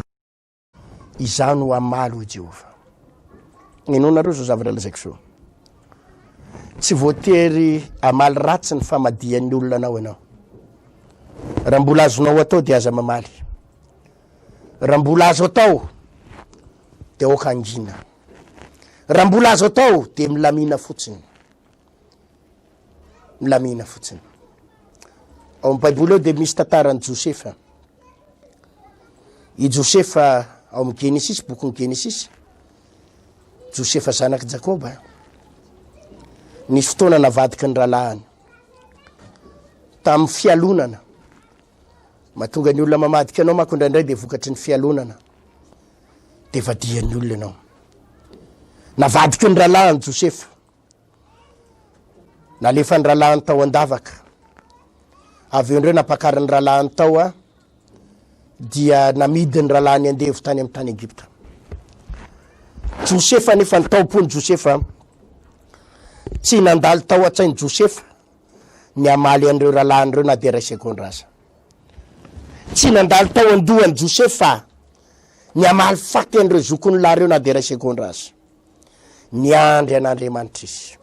Izaho no hamaly, hoy Jehovah. Henoinareo izao zavatra lazaiko izao. Tsy voatery hamaly ratsy ny famadihan'ny olona anao ianao. Raha mbola azonao atao dia aza mamaly. Raha mbola azo atao dia aoka hangina. Raha mbola azo atao dia milamina fotsiny. Milamina fotsiny. Ao amin'ny Baiboly ao dia misy tantaran'i Josefa. I Josefa ao amin'ny Genesisy, bokin'ny Genesisy. Josefa zanak'i Jakoba. Nisy fotoana navadiky ny rahalahiny. Tamin'ny fialonana. Mahatonga ny olona mamadika anao manko indraindray dia vokatry ny fialonana. Dia vadian'ny olona ianao. Navadiky ny rahalahiny Josefa. Nalefan'ny rahalahiny tao an-davaka. Avy eo indray nampakarin'ny rahalahiny tao a, dia namidin'ny rahalahiny andevo tany amin'ny tany Egypta. Josefa nefa ny tao-pon'i Josefa tsy nandalo tao an-tsain'i Josefa ny hamaly an'ireo rahalahiny ireo na dia iray segondra aza. Tsy nandalo tao an-dohan'i Josefa ny hamaly faty an'ireo zokiny lahy ireo na dia iray segondra aza. Niandry an'Andriamanitra izy.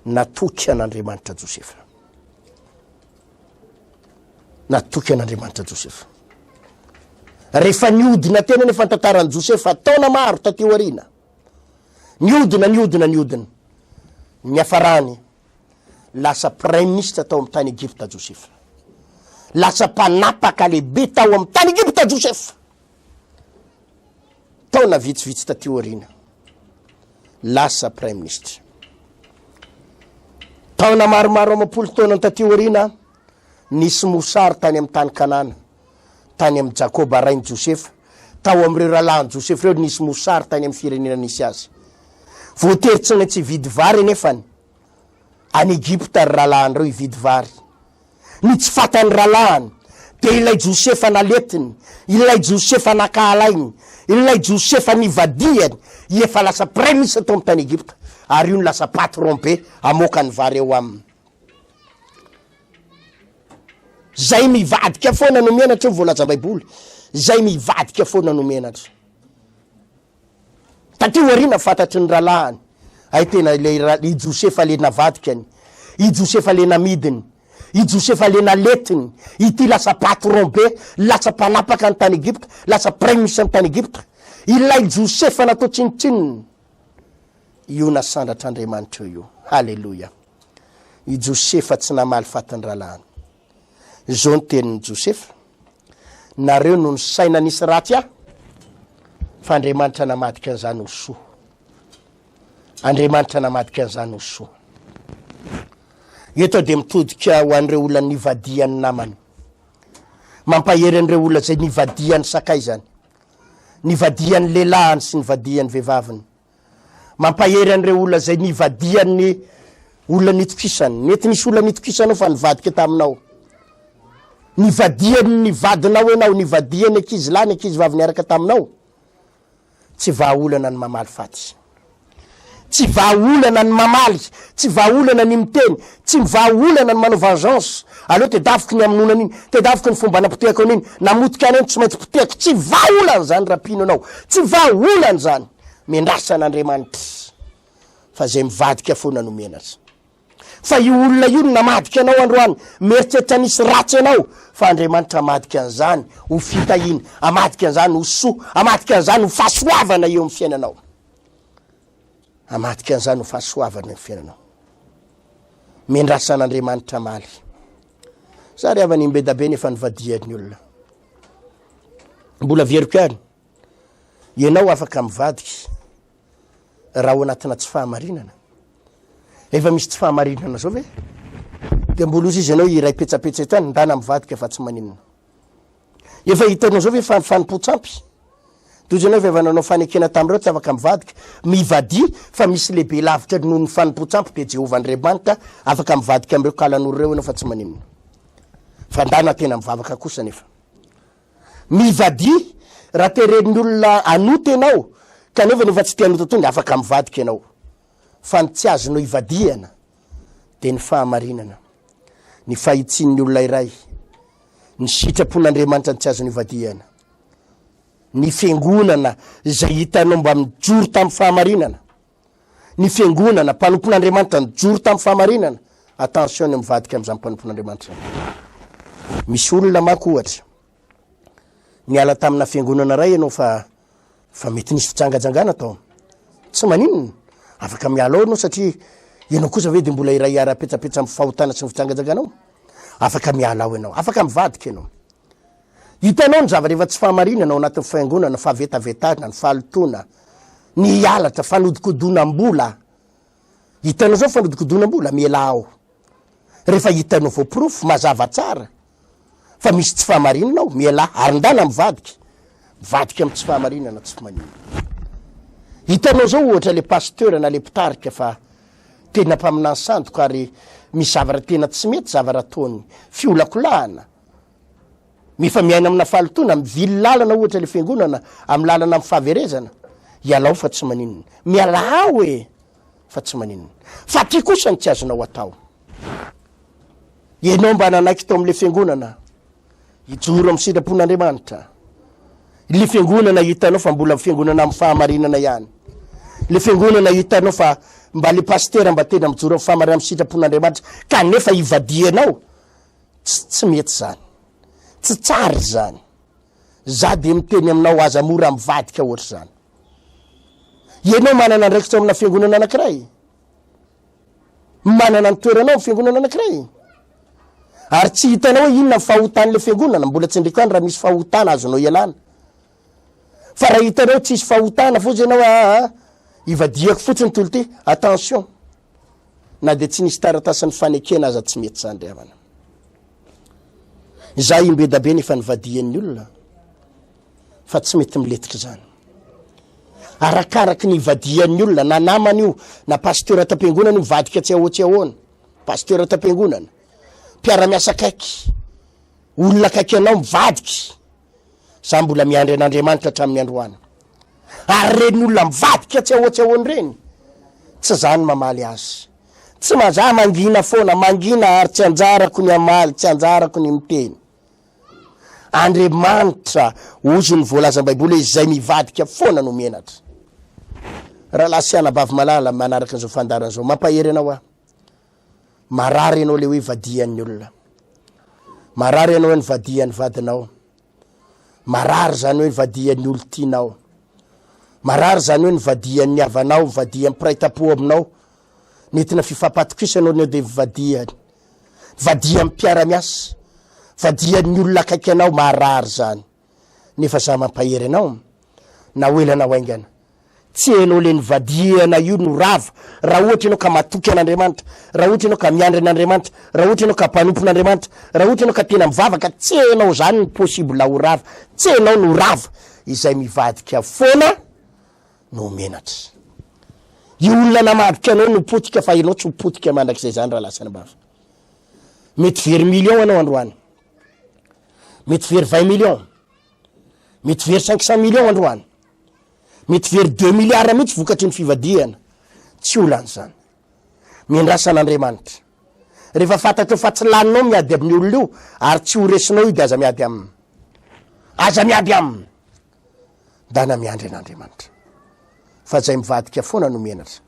Natoky an'Andriamanitra Josefa. Natoky an'Andriamanitra Josefa. Rehefa niodina tena nefa ny tantaran'i Josefa taona maro taty aoriana. Niodina, niodina, niodina. Niafarany lasa praiminisitra tao amin'ny tany Egypta Josefa. Lasa mpanapaka lehibe tao amin'ny tany Egypta Josefa. Taona vitsivitsy taty aoriana, lasa praiminisitra. Taona maromaro amam-polo taona taty aoriana, nisy mosary tany amin'ny tany Kanana, tany amin'i Jakoba rain'i Josefa, tao amin'ireo rahalahin'i Josefa ireo nisy mosary tany amin'ny firenena nisy azy. Voatery tsy maintsy hividy vary anefany any Egypta ry rahalahiny ireo hividy vary. Ny tsy fatan'ny rahalahiny, dia ilay Josefa naletiny, ilay Josefa nankahalainy, ilay Josefa nivadihany, efa lasa praiminisitra tao amin'ny tany Egypta, ary io no lasa patron be hamoaka ny vary eo aminy. Zay mivadika foana no menatra io voalazam-baiboly. Zay mivadika foana no menatra. Taty aoriana fantatry ny rahalahiny, hay tena ilay ra, i Josefa le navadikany, i Josefa le namidiny, i Josefa le naletiny, ity lasa patron be, lasa mpanapaka ny tany Egypta, lasa praiminisitra ny tany Egypta. Ilay Josefa natao tsinontsinona, io nasandratr'Andriamanitra io. Haleloia. I Josefa tsy namaly faty ny rahalahiny. Izao ny tenin'i Josefa, Nareo no nisaina nisy ratsy ahy, fa Andriamanitra namadika an'izany ho soa. Andriamanitra namadika an'izany ho soa. Eto dia mitodika ho an'ireo olona nivadihan'ny namany. Mampahery an'ireo olona izay nivadihan'ny sakaizany, nivadihan'ny lelahiny sy nivadihan'ny vehivaviny. Mampahery an'ireo olona izay nivadihan'ny olona nitokisany. Mety nisy olona nitokisanao fa nivadika taminao. Nivadihan'ny vadinao ianao, nivadihan'ny ankizy lahy, ny ankizy vavy niaraka taminao. Tsy vahaolana ny mamaly faty. Tsy vahaolana ny mamaly, tsy vahaolana ny miteny, tsy vahaolana ny manao vengeance. Aleo tedaviko ny hamonoana an'iny, tedaviko ny fomba anapotehako an'iny, namotika an'iny tsy maintsy potehako. Tsy vahaolana izany raha mpino ianao. Tsy vahaolana izany. Miandrasa an'Andriamanitra fa izay mivadika foana no menatra. Fa io olona io no namadika anao androany, mieritreritra nisy ratsy anao, fa Andriamanitra hamadika an'izany ho fitahiana, hamadika an'izany ho soa, hamadika an'izany ho fahasoavana eo amin'ny fiainanao. Hamadika an'izany ho fahasoavana eo amin'ny fiainanao. Miandrasa an'Andriamanitra hamaly. Za ry havana imbedabe nefa nivadihan'ny olona. Mbola averiko ihany, ianao afaka mivadika raha ao anatina tsy fahamarinana. Efa misy tsy fahamarinana zao ve? Dia mbola ozy izy ianao iray petsapetsa eto any, ndana mivadika fa tsy maninona. Efa hitanao zao ve fa ny fanompoan-tsampy? Dia ozy ianao efa efa nanao fanekena tamin'ireo tsy afaka mivadika. Mivadia fa misy lehibe lavitra noho ny fanompoan-tsampy dia Jehovah Andriamanitra, afaka mivadika amin'ireo kalanoro ireo ianao fa tsy maninona. Fa ndana tena mivavaka kosa nefa. Mivadia, raha teren'ny olona hanota ianao, kanefa nefa tsy te hanota intsony, afaka mivadika ianao. Fa ny tsy azonao ivadihana dia ny fahamarinana, ny fahitsian'ny olona iray, ny sitrapon'Andriamanitra ny tsy azonao ivadihana, ny fiangonana izay hitanao mba mijoro tamin'ny fahamarinana. Ny fiangonana, mpanompon'Andriamanitra nijoro tamin'ny fahamarinana, attention ny mivadika amin'izany mpanompon'Andriamanitra izany. Misy olona manko ohatra, niala tamina fiangonana iray ianao fa fa mety nisy fijangajangana tao. Tsy maninona, afaka miala ao ianao satria ianao kosa ve dia mbola iray hiara-petsapetsa amin'ny fahotana sy ny fijangajangana ao? Afaka miala ao ianao, afaka mivadika ianao. Hitanao ny zavatra efa tsy fahamarinana ao anatin'ny fiangonana, fahavetavetana, ny fahalotoana, ny halatra, fanodikodonam-bola. Hitanao zao fanodikodonam-bola, mialà ao. Rehefa hitanao voaporofo, mazava tsara fa misy tsy fahamarinana ao, mialà. Ary ndana mivadika. Mivadika amin'ny tsy fahamarinana tsy maninona. Hitanao zao ohatra le pasteur na le mpitarika fa tena mpaminany sandoka ary misy zavatra tena tsy mety zavatra ataony, fiolakolahana. Efa miaina amina fahalotoana, mivily lalana ohatra le fiangonana amin'ny lalana amin'ny fahaverezana, ialao fa tsy maninona. Mialà ao e! Fa tsy maninona. Fa ty kosa no tsy azonao atao. Ianao mba nanaiky tao amin'le fiangonana, hijoro amin'ny sitrapon'Andriamanitra. Le fiangonana hitanao fa mbola fiangonana amin'ny fahamarinana ihany. Le fiangonana hitanao fa mba le pasitera mba tena mijoro amin'ny fahamarinana amin'ny sitrapon'Andriamanitra, kanefa ivadihanao. Tsy tsy mety zany. Tsy tsara izany. Za dia miteny aminao aza mora mivadika ohatr'izany. Ianao manana andraikitra ao amina fiangonana anankiray. Manana ny toeranao amin'ny fiangonana anankiray. Ary tsy hitanao hoe inona ny fahotan'ilay fiangonana, mbola tsindriko ihany raha misy fahotana azonao ialana. Fa raha hitanao tsisy fahotana fotsiny ianao aa ivadihako fotsiny tolo ty, attention. Na dia tsy nisy taratasin'ny fanekena aza tsy mety zany ry havana. Izaho imbedabe nefa nivadian'ny olona fa tsy mety miletika izany. Arakaraky ny ivadian'ny olona na namana io na pasteur ato am-piangonana io mivadika tsy ahoa tsy ahoana. Pasteur ato am-piangonana, mpiara-miasa akaiky, olona akaiky anao mivadika. Za mbola miandry an'Andriamanitra hatramin'ny androany. Ary ireny olona mivadika tsy ahoa tsy ahoana ireny, tsy za no mamaly azy. Tsy ma, za mangina foana, mangina ary tsy anjarako ny hamaly, tsy anjarako ny miteny. Andriamanitra, hozy ny voalazan'ny Baiboly hoe izay mivadika foana no menatra. Rahalahy sy anabavy malala manaraka an'izao fandaharana izao, mampahery anao aho. Marary ianao le hoe vadian'ny olona. Marary ianao hoe nivadian'ny vadinao. Marary izany hoe nivadian'ny olon-tianao. Marary izany hoe nivadian'ny havanao, nivadian'ny mpiray tampo aminao. Nentina fifampatokisana ianao dia nivadiany. Nivadian'ny mpiara-miasa. Vadian'ny olona akaiky anao, marary izany. Nefa za mampahery anao, na ho ela na ho haingana, tsy enao le nivadihana io no rava, raha ohatra ianao ka matoky an'Andriamanitra, raha ohatra ianao ka miandry an'Andriamanitra, raha ohatra ianao ka mpanompon'Andriamanitra, raha ohatra ianao ka tena mivavaka, tsy enao zany no possible ho rava, tsy enao no rava, izay mivadika foana no menatra. Io olona namadika anao no potika fa ianao tsy ho potika mandrakizay zany rahalahy sy anabavy. Mety very million anao androany. Mety very 20 millions, mety very 500 millions androany, mety very 2 milliards mihitsy vokatry ny fivadihana. Tsy olana izany. Miandrasa an'Andriamanitra. Rehefa fantatrao fa tsy laninao miady amin'ny olona io ary tsy ho resinao io dia aza miady aminy. Aza miady aminy. Ndana miandry an'Andriamanitra. Fa izay mivadika foana no menatra.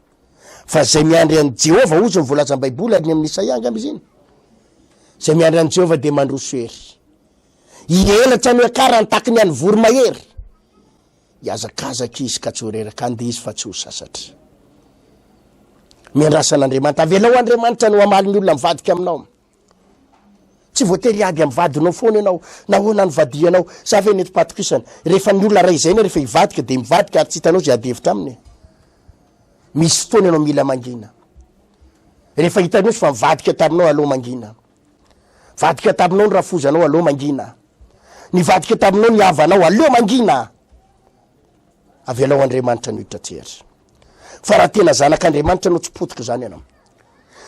Fa izay miandry an'i Jehovah, hozy ny voalazan'ny Baiboly ary ny amin'ny Isaia angamba izy iny. Izay miandry an'i Jehovah dia mandroso hery. Hihelatra no hiakarany tahaky ny an'ny voromahery. Hihazakazaka izy ka tsy ho reraka, handeha izy fa tsy ho sasatra. Miandrasa an'Andriamanitra. Avelao Andriamanitra no hamaly ny olona mivadika aminao. Tsy voatery hiady amin'ny vadinao foana ianao. Nahoana no vadianao? Za ve nentim-pahatokisana? Rehefa ny olona ray izay rehefa hivadika dia mivadika ary tsy hitanao izay ady hevitra aminy. Misy fotoana ianao mila mangina. Rehefa hitanao izy fa nivadika taminao, aleo mangina. Vadika taminao ny rafozanao, aleo mangina. Nivadika taminao ny havanao, aleo mangina. Avelao Andriamanitra ny hoditra tsehatra. Fa raha tena zanak'Andriamanitra ianao tsy potika izany ianao.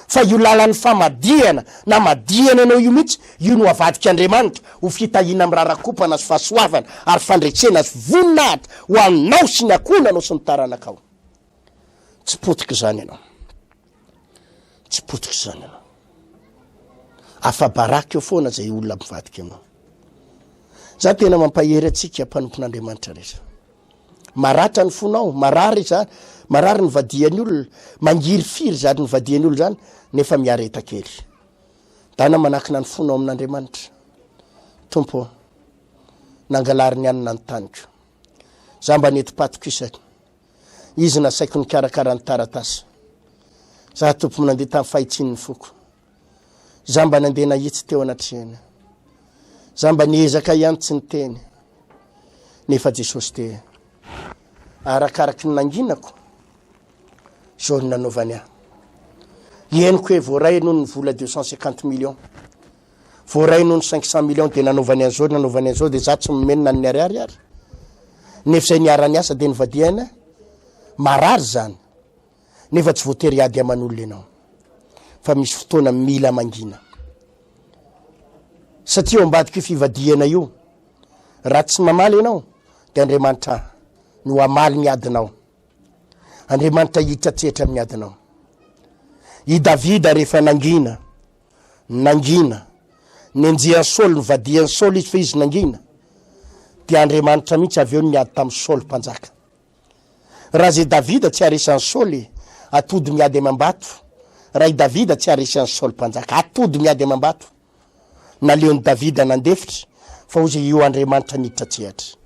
Fa io lalan'ny famadihana na madihana ianao io mihitsy, io no avadik'Andriamanitra ho fitahiana mirarakompana sy fahasoavana ary fandresena sy voninahitra ho anao sy ny ankohonanao sy ny taranakao. Tsy potika izany ianao. Tsy potika izany ianao. Afa-baraka eo foana izay olona mivadika aminao. Za tena mampahery antsika mpanompon'Andriamanitra rehetra. Maratra ny fonao, marary izany, marary ny vadian'ny olona, mangirifiry izany ny vadian'ny olona izany, nefa miareta kely. Dana manakina ny fonao amin'Andriamanitra. Tompo ô, nangalariny hanina ny taniko. Za mba nentim-patokisana. Izy nasaiko nikarakara ny taratasy. Za Tompo nandeha tamin'ny fahitsian'ny foko. Za mba nandeha nahitsy teo anatrehany. Za mba niezaka ihany tsy niteny. Nefa Jesosy dia arakaraky ny nanginako, zao no nanaovany ahy. Henoko hoe voaray noho ny vola 250 millions. Voaray noho ny 500 millions dia nanaovany an'izao, nanaovany an'izao dia za tsy nomenina ny ariary ary. Nefa izay niara-niasa dia nivadihana marary izany. Nefa tsy voatery hiady aman'olona ianao. Fa misy fotoana mila mangina. Satria eo ambadik'io fivadihana io, raha tsy mamaly ianao, dia Andriamanitra no hamaly ny adinao. Andriamanitra hiditra an-tsehatra amin'ny adinao. I Davida rehefa nangina, nangina, nenjehan'i Saoly, nivadihan'i Saoly izy fa izy nangina, dia Andriamanitra mihitsy avy eo no niady tamin'i Saoly mpanjaka. Raha ze Davida tsy haharesy an'i Saoly, atody miady amam-bato. Raha i Davida tsy haharesy an'i Saoly mpanjaka, atody miady amam-bato. Naleon'i Davida nandefitra, fa hoy izy, Io Andriamanitra niditra an-tsehatra.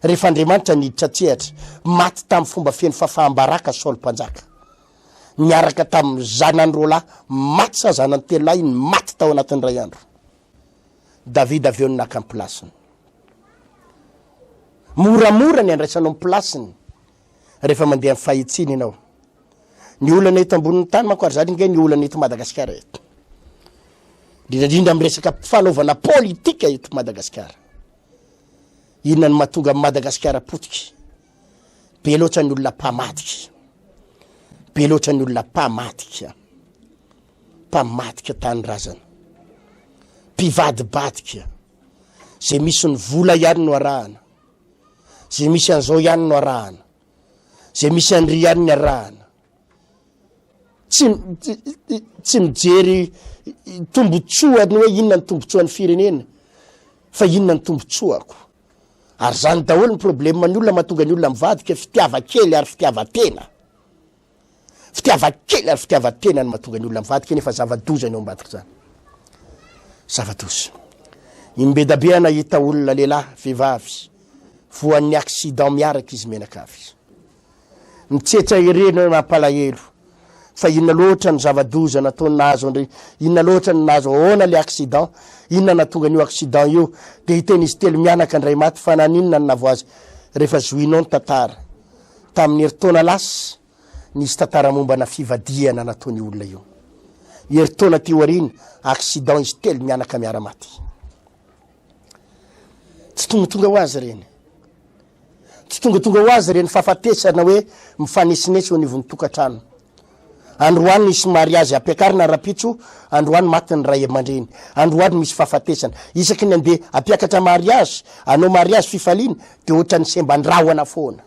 Rehefa Andriamanitra niditra an-tsehatra, maty tamin'ny fomba feno fahafaham-baraka Saoly mpanjaka. Niaraka tamin'ny zanany roalahy maty sa zanany telolahy ny maty tao anatin'ny iray andro. Davida avy eo no naka ny pilasiny. Moramora ny andraisanao ny pilasiny rehefa mandeha amin'ny fahitsiana ianao. Ny olana eto ambonin'ny tany manko ary zany nge ny olana eto Madagasikara eto. Indrindra indrindra amin'ny resaka fanaovana politika eto Madagasikara. Inona no mahatonga an'i Madagasikara potika? Be loatra ny olona mpamadika. Be loatra ny olona mpamadika. Mpamadika tanindrazana. Mpivadibadika. Zay misy ny vola ihany no arahana. Zay misy an'izao ihany no arahana. Zay misy an'ry ihany ny arahana. Tsy tsy mijery tombotsoany hoe inona ny tombotsoan'ny firenena fa inona ny tombotsoako. Ary zany daholo ny problème ny olona mahatonga ny olona mivadika, fitiava-kely ary fitiava-tena. Fitiava-kely ary fitiava-tena no mahatonga ny olona mivadika nefa zava-doza ny ao ambadik'izany. Zava-doza. Imbedabe aho nahita olona lehilahy, vehivavy, voan'ny accident miaraka izy mianakavy. Mitsetra ireny hoe mampalahelo. Fa inona loatra ny zava-doza nataony nahazo an-dry, inona loatra ny nahazo, ahoana le accident, inona nahatonga an'io accident io, dia hiteny izy telo mianaka indray maty fa naninona no nahavoa azy. Rehefa zohinao ny tantara, tamin'ny herintaona lasa, nisy tantara mombana fivadihana nataon'io olona io. Herintaona aty aoriana, accident izy telo mianaka miara-maty. Tsy tongatonga ho azy ireny. Tsy tongatonga ho azy ireny fahafatesana hoe mifanesinesy eo anivon'ny tokantrano. Androany nisy mariazy ampiakarina rahampitso, androany maty ny ray aman-dreny, androany misy fahafatesana. Isaky ny andeha hampiakatra mariazy, hanao mariazy fifaliana, dia ohatran'ny semban-drahona foana.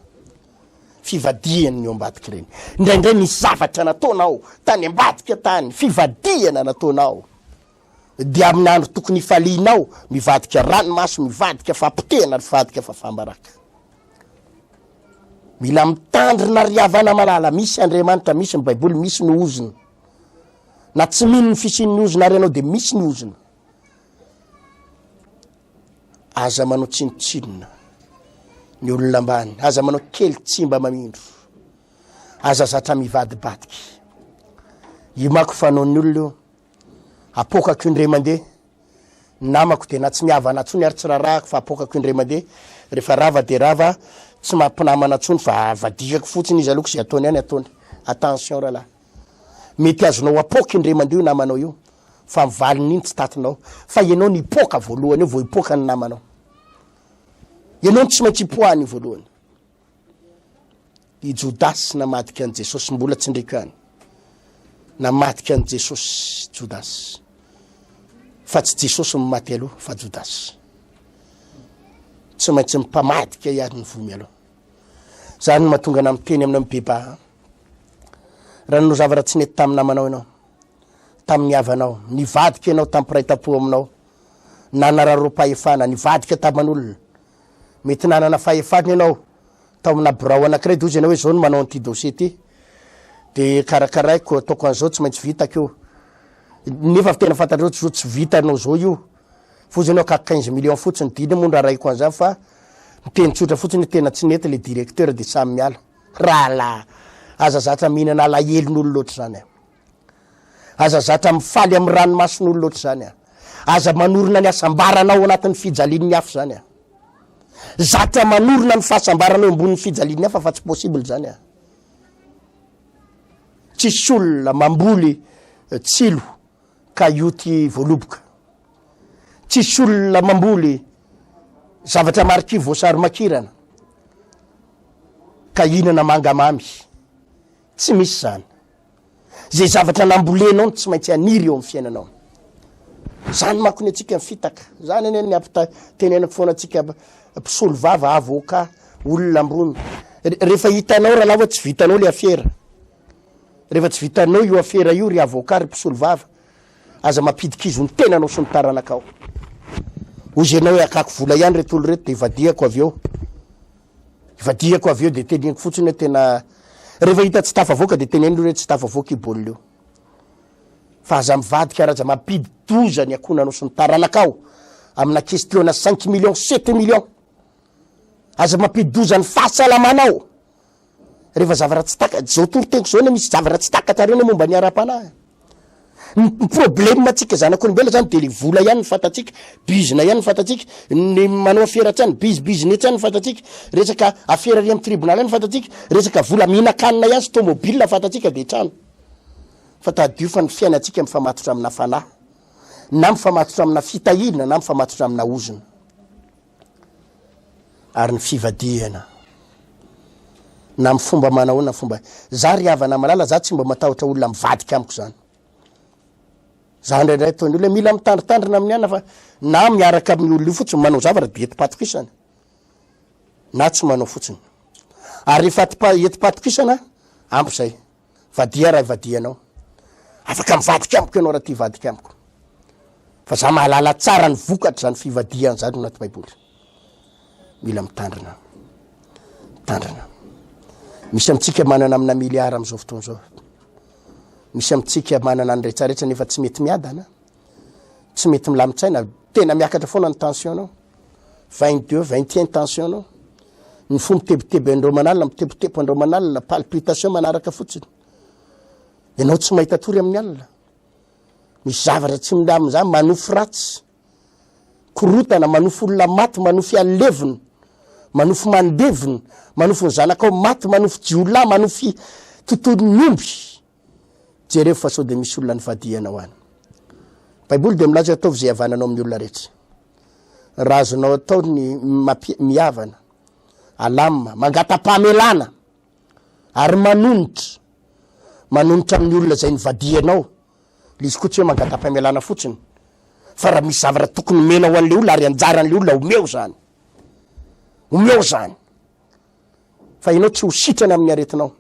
Fivadihana ny eo ambadika ireny. Indraindray misy zavatra nataonao tany ambadika tany, fivadihana nataonao. Dia amin'ny andro tokony hifalianao, mivadika ranomaso, mivadika fahapotehana, mivadika fahafaham-baraka. Mila mitandrina ry havana malala, misy Andriamanitra, misy ny Baiboly, misy ny ozona. Na tsy mino ny fisian'ny ozona ary ianao dia misy ny ozona. Aza manao tsinontsinona ny olona ambany, aza manao kely tsy mba mamindro, aza zatra mivadibadiky. Io manko fanaon'ny olona io, apoakako indray mandeha, namako dia na tsy mihavana tsony ary tsy rarahako fa apoakako indray mandeha, rehefa rava dia rava, tsy mampinamana tsony fa vadikako fotsiny izy aloha ko izay ataony any ataony. Attention rahalahy. Mety azonao apoaka indray mandeha io namanao io fa ny valin'iny tsy tatinao fa ianao no hipoaka voalohany eo vao hipoaka ny namanao. Ianao no tsy maintsy hipoahana io voalohany. I Jodasy namadika an'i Jesosy mbola tsindriko ihany. Namadika an'i Jesosy Jodasy. Fa tsy Jesosy no maty aloha fa Jodasy. Tsy maintsy mimpamadika ihany ny voa mialoha. Zany no mahatonga anah miteny aminao mibebaha. Raha nanao zavatra tsy nety tamin'ny namanao ianao, tamin'ny havanao, nivadika ianao tamin'ny mpiray tampo aminao, nanararaom-pahefana, nivadika taman'olona. Mety nanana fahefana ianao tao amina birao anankiray dia hozy ianao hoe zao no manao an'ity dossier ity, dia karakaraiko, ataoko an'izao, tsy maintsy vitako io. Nefa tena fantatrao tsy zao tsy vitanao zao io. Foza ianao ka 15 millions fotsiny dina moa no rarahiko an'izany fa miteny tsotra fotsiny hoe tena tsy nety le directeur de samy miala. Rahalahy, aza zatra mihinana alahelon'olona ohatr'izany a. Aza zatra mifaly amin'ny ranomason'olona ohatr'izany a. Aza manorina ny hasambaranao ao anatin'ny fijalian'ny hafa izany a. Zatra manorina ny fahasambaranao eo ambonin'ny fijalian'ny hafa fa tsy possible izany a. Tsisy olona mamboly tsilo ka hioty voaloboka. Tsisy olona mamboly zavatra marikivy voasary makirana ka hihinana manga mamy. Tsy misy izany. Izay zavatra nambolenao no tsy maintsy haniry eo amin'ny fiainanao. Zany manko ny antsika ny fitaka. Zany anie ny ampita tenenako foana antsika mpisolo vava, avocat, olona ambony. Rehefa hitanao rahalahy hoe tsy vitanao le afera. Rehefa tsy vitanao io afera io ry avocat ry mpisolo vava, aza mampidi-kizo ny tenanao sy ny taranakao. Hozy ianao hoe akako vola ihany reto olo reto de ivadihako avy eo. Ivadihako avy eo de teneniko fotsiny hoe tena rehefa hita tsy tafavoaka de teneno aloha hoe tsy tafavoaka io baolina io. Fa aza mivadika ary aza mampidi-doza ny ankohonanao sy ny taranakao amina question-na cinq millions, sept millions. Aza mampidi-doza ny fahasalamanao. Rehefa zavatra tsy taka, zao toriteniko zao anie misy zavatra tsy takatrareo anie momba ny ara-panahy. Ny problème antsika zanak'olombelona zany de le vola ihany ny fantatsika, bizina ihany ny fantatsika, ny manao afera tsy any, bizibizina etsy ihany ny fantatsika, resaka afera ary amin'ny tribunal ihany ny fantatsika, resaka vola mihinan-kanina ihany sy tomobile ny fantatsika de trano. Fa tadidio fa ny fiainantsika mifamatotra amina fanahy, na mifamatotra amina fitahiana na mifamatotra amina ozona. Ary ny fivadihana. Na amin'ny fomba manahoana fomba. Za ry havana malala, za tsy mba matahotra olona mivadika amiko zany. Za indraindray ataon'ny olona mila mitandritandrina amin'ny ana fa na miaraka amin'ny olona io fotsiny manao zavatra dia etim-patokisana na tsy manao fotsiny. Ary rehefa etim-patokisana ampy zay. Vadia raha ivadihanao. Afaka mivadika amiko ianao raha tia hivadika amiko. Fa za mahalala tsara ny vokatra izany fivadihana izany anaty Baiboly. Mila mitandrina. Mitandrina. Misy amintsika manana amina miliara amin'izao fotoana izao. Misy amintsika manana ny rehetrarehetra nefa tsy mety miadana. Tsy mety milamin-tsaina. Tena miakatra foana ny tension-nao. 22, 21 tension-nao. Ny fo mitebiteby andro aman'alina, mitepotepy andro aman'alina, palpitation manaraka fotsiny. Ianao tsy mahita tory amin'ny alina. Misy zavatra tsy milamina izany, manofy ratsy, korotana, manofy olona maty, manofy alevina, manofy mandevina, manofy ny zanakao maty, manofy jiolahy, manofy tontolon'ny omby. Jereo fa sao dia misy olona nivadihanao any. Baiboly dia milaza hoe ataovy izay havananao amin'ny olona rehetra. Raha azonao atao ny mihavana, alamina, mangata-pamelana ary manonitra, manonitra amin'ny olona izay nivadihanao. Le izy koa tsy hoe mangata-pamelana fotsiny fa raha misy zavatra tokony omena ho an'le olona ary anjaran'le olona omeo zany. Omeo zany. Fa ianao tsy ho sitrana amin'ny aretinao.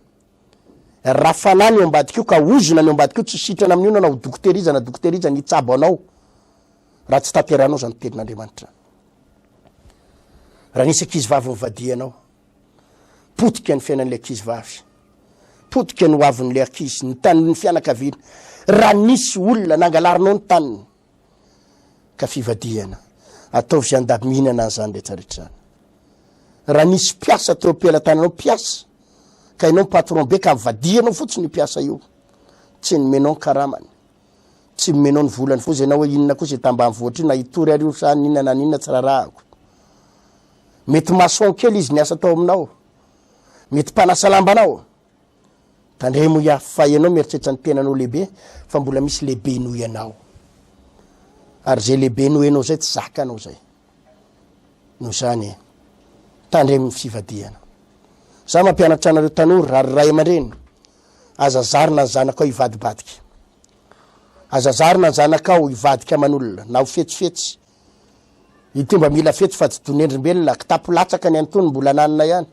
Raha fanahy ny eo ambadika io ka ozona ny eo ambadika io tsy sitrana amin'io na ho dokotera iza na dokotera iza ny hitsabo anao raha tsy tanterahanao izany tenin'Andriamanitra. Raha nisy ankizy vavy nivadianao, potika ny fiainan'ilay ankizy vavy, potika ny hoavin'ilay ankizy, ny tanin'ny fianakaviana. Raha nisy olona nangalarinao ny taniny, ka fivadihana. Ataovy izay andaminana an'izany rehetra rehetra izany. Raha nisy mpiasa teo am-pelatananao mpiasa, ka ianao patron be ka mivadihanao fotsiny io mpiasa io, tsy nomenao ny karamany, tsy nomenao ny volany fotsiny ianao hoe inona kosa io tambanivohitra io na hitory ary io sa n'inona na n'inona tsy rarahako. Mety maçon kely izy niasa tao aminao, mety mpanasa lambanao. Tandremo hoy aho fa ianao mieritreritra ny tenanao lehibe fa mbola misy lehibe noho ianao. Ary izay lehibe noho ianao izay tsy zakanao izay. Noho izany, tandremo ny fivadihana. Za mampianatra anareo tanora ary ray aman-dreny, aza zarina ny zanakao hivadibadika. Aza zarina ny zanakao hivadika aman'olona na ho fetsifetsy. Ity mba mila fetsy fa tsy donendrimbelona, kitapo latsaka ny an'itony mbola ananina ihany.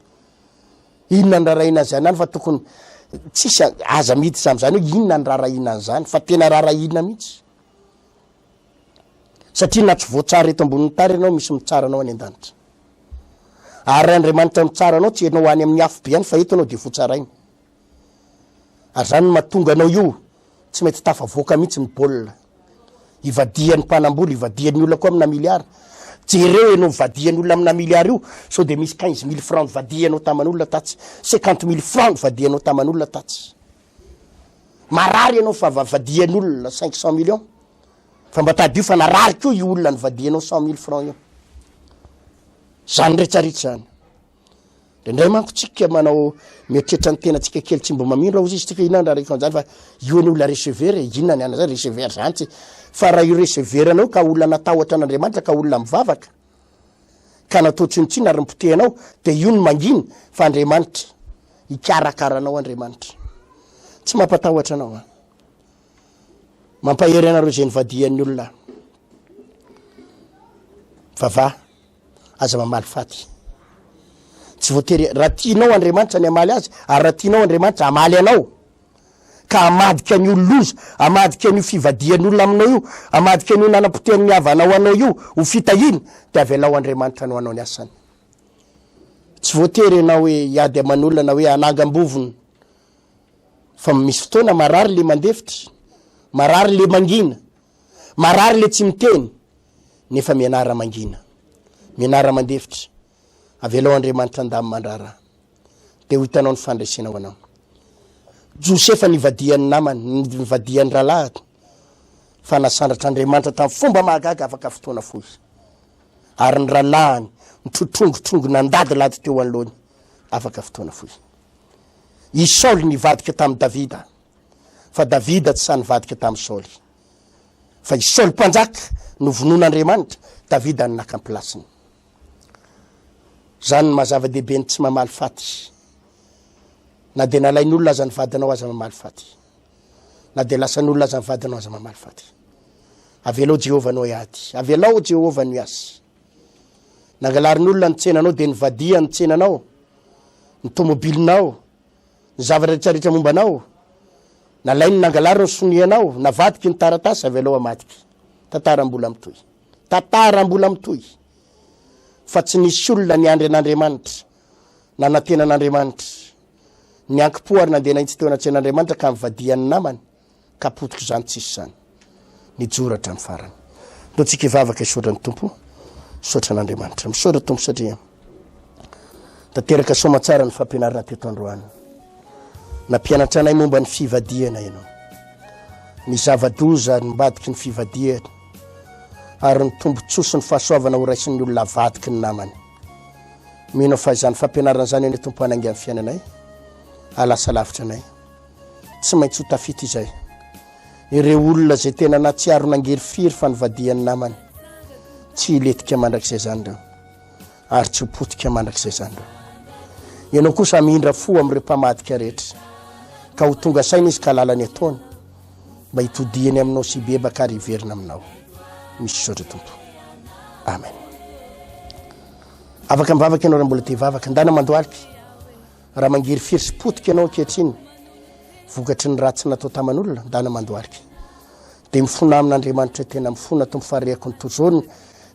Inona ny rarahina an'izany any fa tokony tsisy aza miditra am'zany hoe inona ny rarahina an'izany fa tena rarahina mihitsy. Satria na tsy voatsara eto ambonin'ny tany ianao misy mitsara anao any an-danitra. Ary raha Andriamanitra mitsara anao tsy ianao any amin'ny afobe any fa eto ianao dia voatsaraina. Ary zany no mahatonga anao io tsy mety tafavoaka mihitsy ny baolina. Ivadihan'ny mpanambola, ivadihan'ny olona koa amina milliard. Jereo ianao vadihan'ny olona amina milliard io, sao dia misy 15 000 francs vadihanao taman'olona tatsy, 50 000 francs vadihanao taman'olona tatsy. Marary ianao fa vadihan'olona 500 millions. Fa mba tadidio fa narary koa io olona nivadihanao 100 000 francs io. Zany rehetrarehetra zany. Indraindray manko tsika manao mieritreritra ny tenantsika kely tsy mba mamindra ozy izy tsika inona raha rehefa an'izany fa io anie olona receveur e, inona ny ana zany receveur zany tsy fa raha io receveur anao ka olona natahotra an'Andriamanitra ka olona mivavaka ka natao tsinontsinona ary nipotehanao de io no mangina fa Andriamanitra hikarakara anao Andriamanitra tsy mampatahotra anao an mampahery anareo izay nivadihan'ny olona vavaha Aza mamaly faty. Tsy voatery, raha tianao Andriamanitra ny hamaly azy, ary raha tianao Andriamanitra hamaly anao, ka hamadika an'io loza, hamadika an'io fivadihan'olona aminao io, hamadika an'io nanapotehan'ny havanao anao io ho fitahiana, dia avelao Andriamanitra no hanao ny asany. Tsy voatery ianao hoe hiady aman'olona na hoe hanangam-bovona, fa misy fotoana marary le mandefitra, marary le mangina, marary le tsy miteny, Nefa mianara mangina. Mianara mandefitra. Avelao Andriamanitra handamina mandraharaha. Dia ho hitanao ny fandresena ho anao. Josefa nivadihan'ny namany, nivadihan'ny rahalahiny, fa nasandratr'Andriamanitra tamin'ny fomba mahagaga afaka fotoana fohy. Ary ny rahalahiny nitrotrongotrongo nandadilady teo anoloany afaka fotoana fohy. I Saoly nivadika tamin'i Davida, fa Davida tsy sahy nivadika tamin'i Saoly. Fa i Saoly mpanjaka novonoin'Andriamanitra, Davida no naka ny pilasiny. Izany no maha zava-dehibe ny tsy mamaly faty. Na dia nalain'olona aza ny vadinao aza mamaly faty. Na dia lasan'olona aza ny vadinao aza mamaly faty. Avelao Jehovah no hiady. Avelao Jehovah no hiasa. Nangalarin'olona ny tsenanao dia nivadihany ny tsenanao, ny tomobilinao, Ny zavatra rehetra rehetra momba anao, nalainy nangalariny ny sonianao, navadiky ny taratasy avy alao hamadika. Tantara mbola mitohy. Tantara mbola mitohy. Fa tsy nisy olona niandry an'Andriamanitra, nanantena an'Andriamanitra, niankim-po ary nandeha nahitsy teo anatrehan'Andriamanitra ka nivadihan'ny namany. Ka potika izany tsisy izany. Nijoro hatramin'ny farany. Ndao tsika hivavaka hisaotra ny Tompo. Misaotra an'Andriamanitra. Misaotra Tompo satria tanteraka soamatsara ny fampianarana teto androany. Nampianatra anay momba ny fivadihana ianao. Ny zava-doza nimbadiky ny fivadihana ary ny tombontsoa sy ny fahasoavana ho raisin'ny olona avadiky ny namany. Mino fa izany fampianarana izany anie Tompo hanainga ny fiainanay, hahalasa lavitra anay. Tsy maintsy ho tafita izay. Ireo olona izay tena nahatsiaro nangirifiry fa nivadihan'ny namany. Tsy hilentika mandrakizay izany ireo. Ary tsy ho potika mandrakizay izany ireo. Ianao kosa hamindra fo amin'ireo mpamadika rehetra. Ka ho tonga saina izy ka halala ny ataony. Mba hitodihany aminao sy hibebaka ary hiverina aminao. Misaotra Tompo. Amen. Afaka mivavaka ianao raha mbola te hivavaka. Ndana mandohalika. Raha mangirifiry sy potika ianao ankehitriny vokatry ny ratsy natao taman'olona, ndana mandohalika. Dia mifona amin'Andriamanitra tena mifona Tompo fa rehako ny tozony,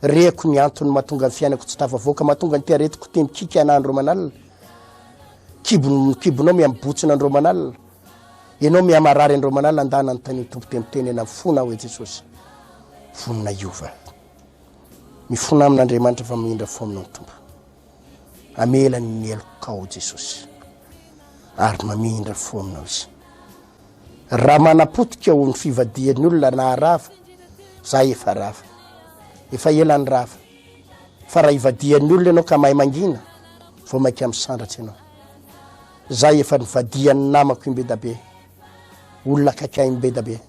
rehako ny antony mahatonga ny fiainako tsy tafavoaka, mahatonga ny aretiko ty mikiky ana andro aman'alina. Kibon, kibonao miha-mibotsina andro aman'alina. Ianao miha-marary andro aman'alina, ndana anontanio Tompo dia miteny ana mifona aho e Jesosy. Vonona hiova. Mifona amin'Andriamanitra fa mamindra fo aminao ny Tompo. Hamela ny helokao Jesosy ary mamindra fo aminao Izy. Raha manapotika ho ny fivadihan'ny olona na harava, za efa rava. Efa ela ny rava. Fa raha ivadihan'ny olona ianao ka mahay mangina, vao mainka misandratra ianao. Za efa nivadihan'ny namako imbedabe, olona akaiky ahy imbedabe.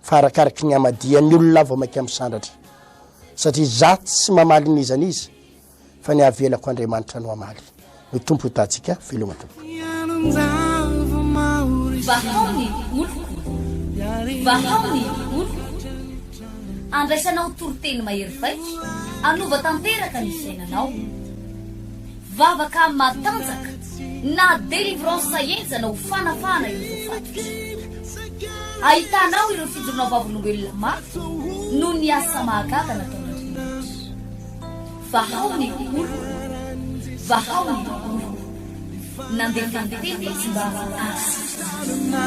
Fa arakaraky ny hamadihan'ny olona aho vao mainka misandratra. Satria za tsy mamaly n'iza n'iza fa ny avelako Andriamanitra no hamaly. Ny Tompo hitaha antsika. Veloma tompoko. Vahao ny oloko, vahao ny oloko. Andraisanao toriteny mahery vaika hanova tanteraka ny fiainanao. Vavaka matanjaka na délivrance henjana ho fanafahana ireo voafatotra. Ahitanao ireo fijoroana vavolombelona mafy noho ny asa mahagaga nataon'Andriamanitra. Vahao ny oloko, vahao ny oloko. Nandefa ny teny izy mba hahasitrana.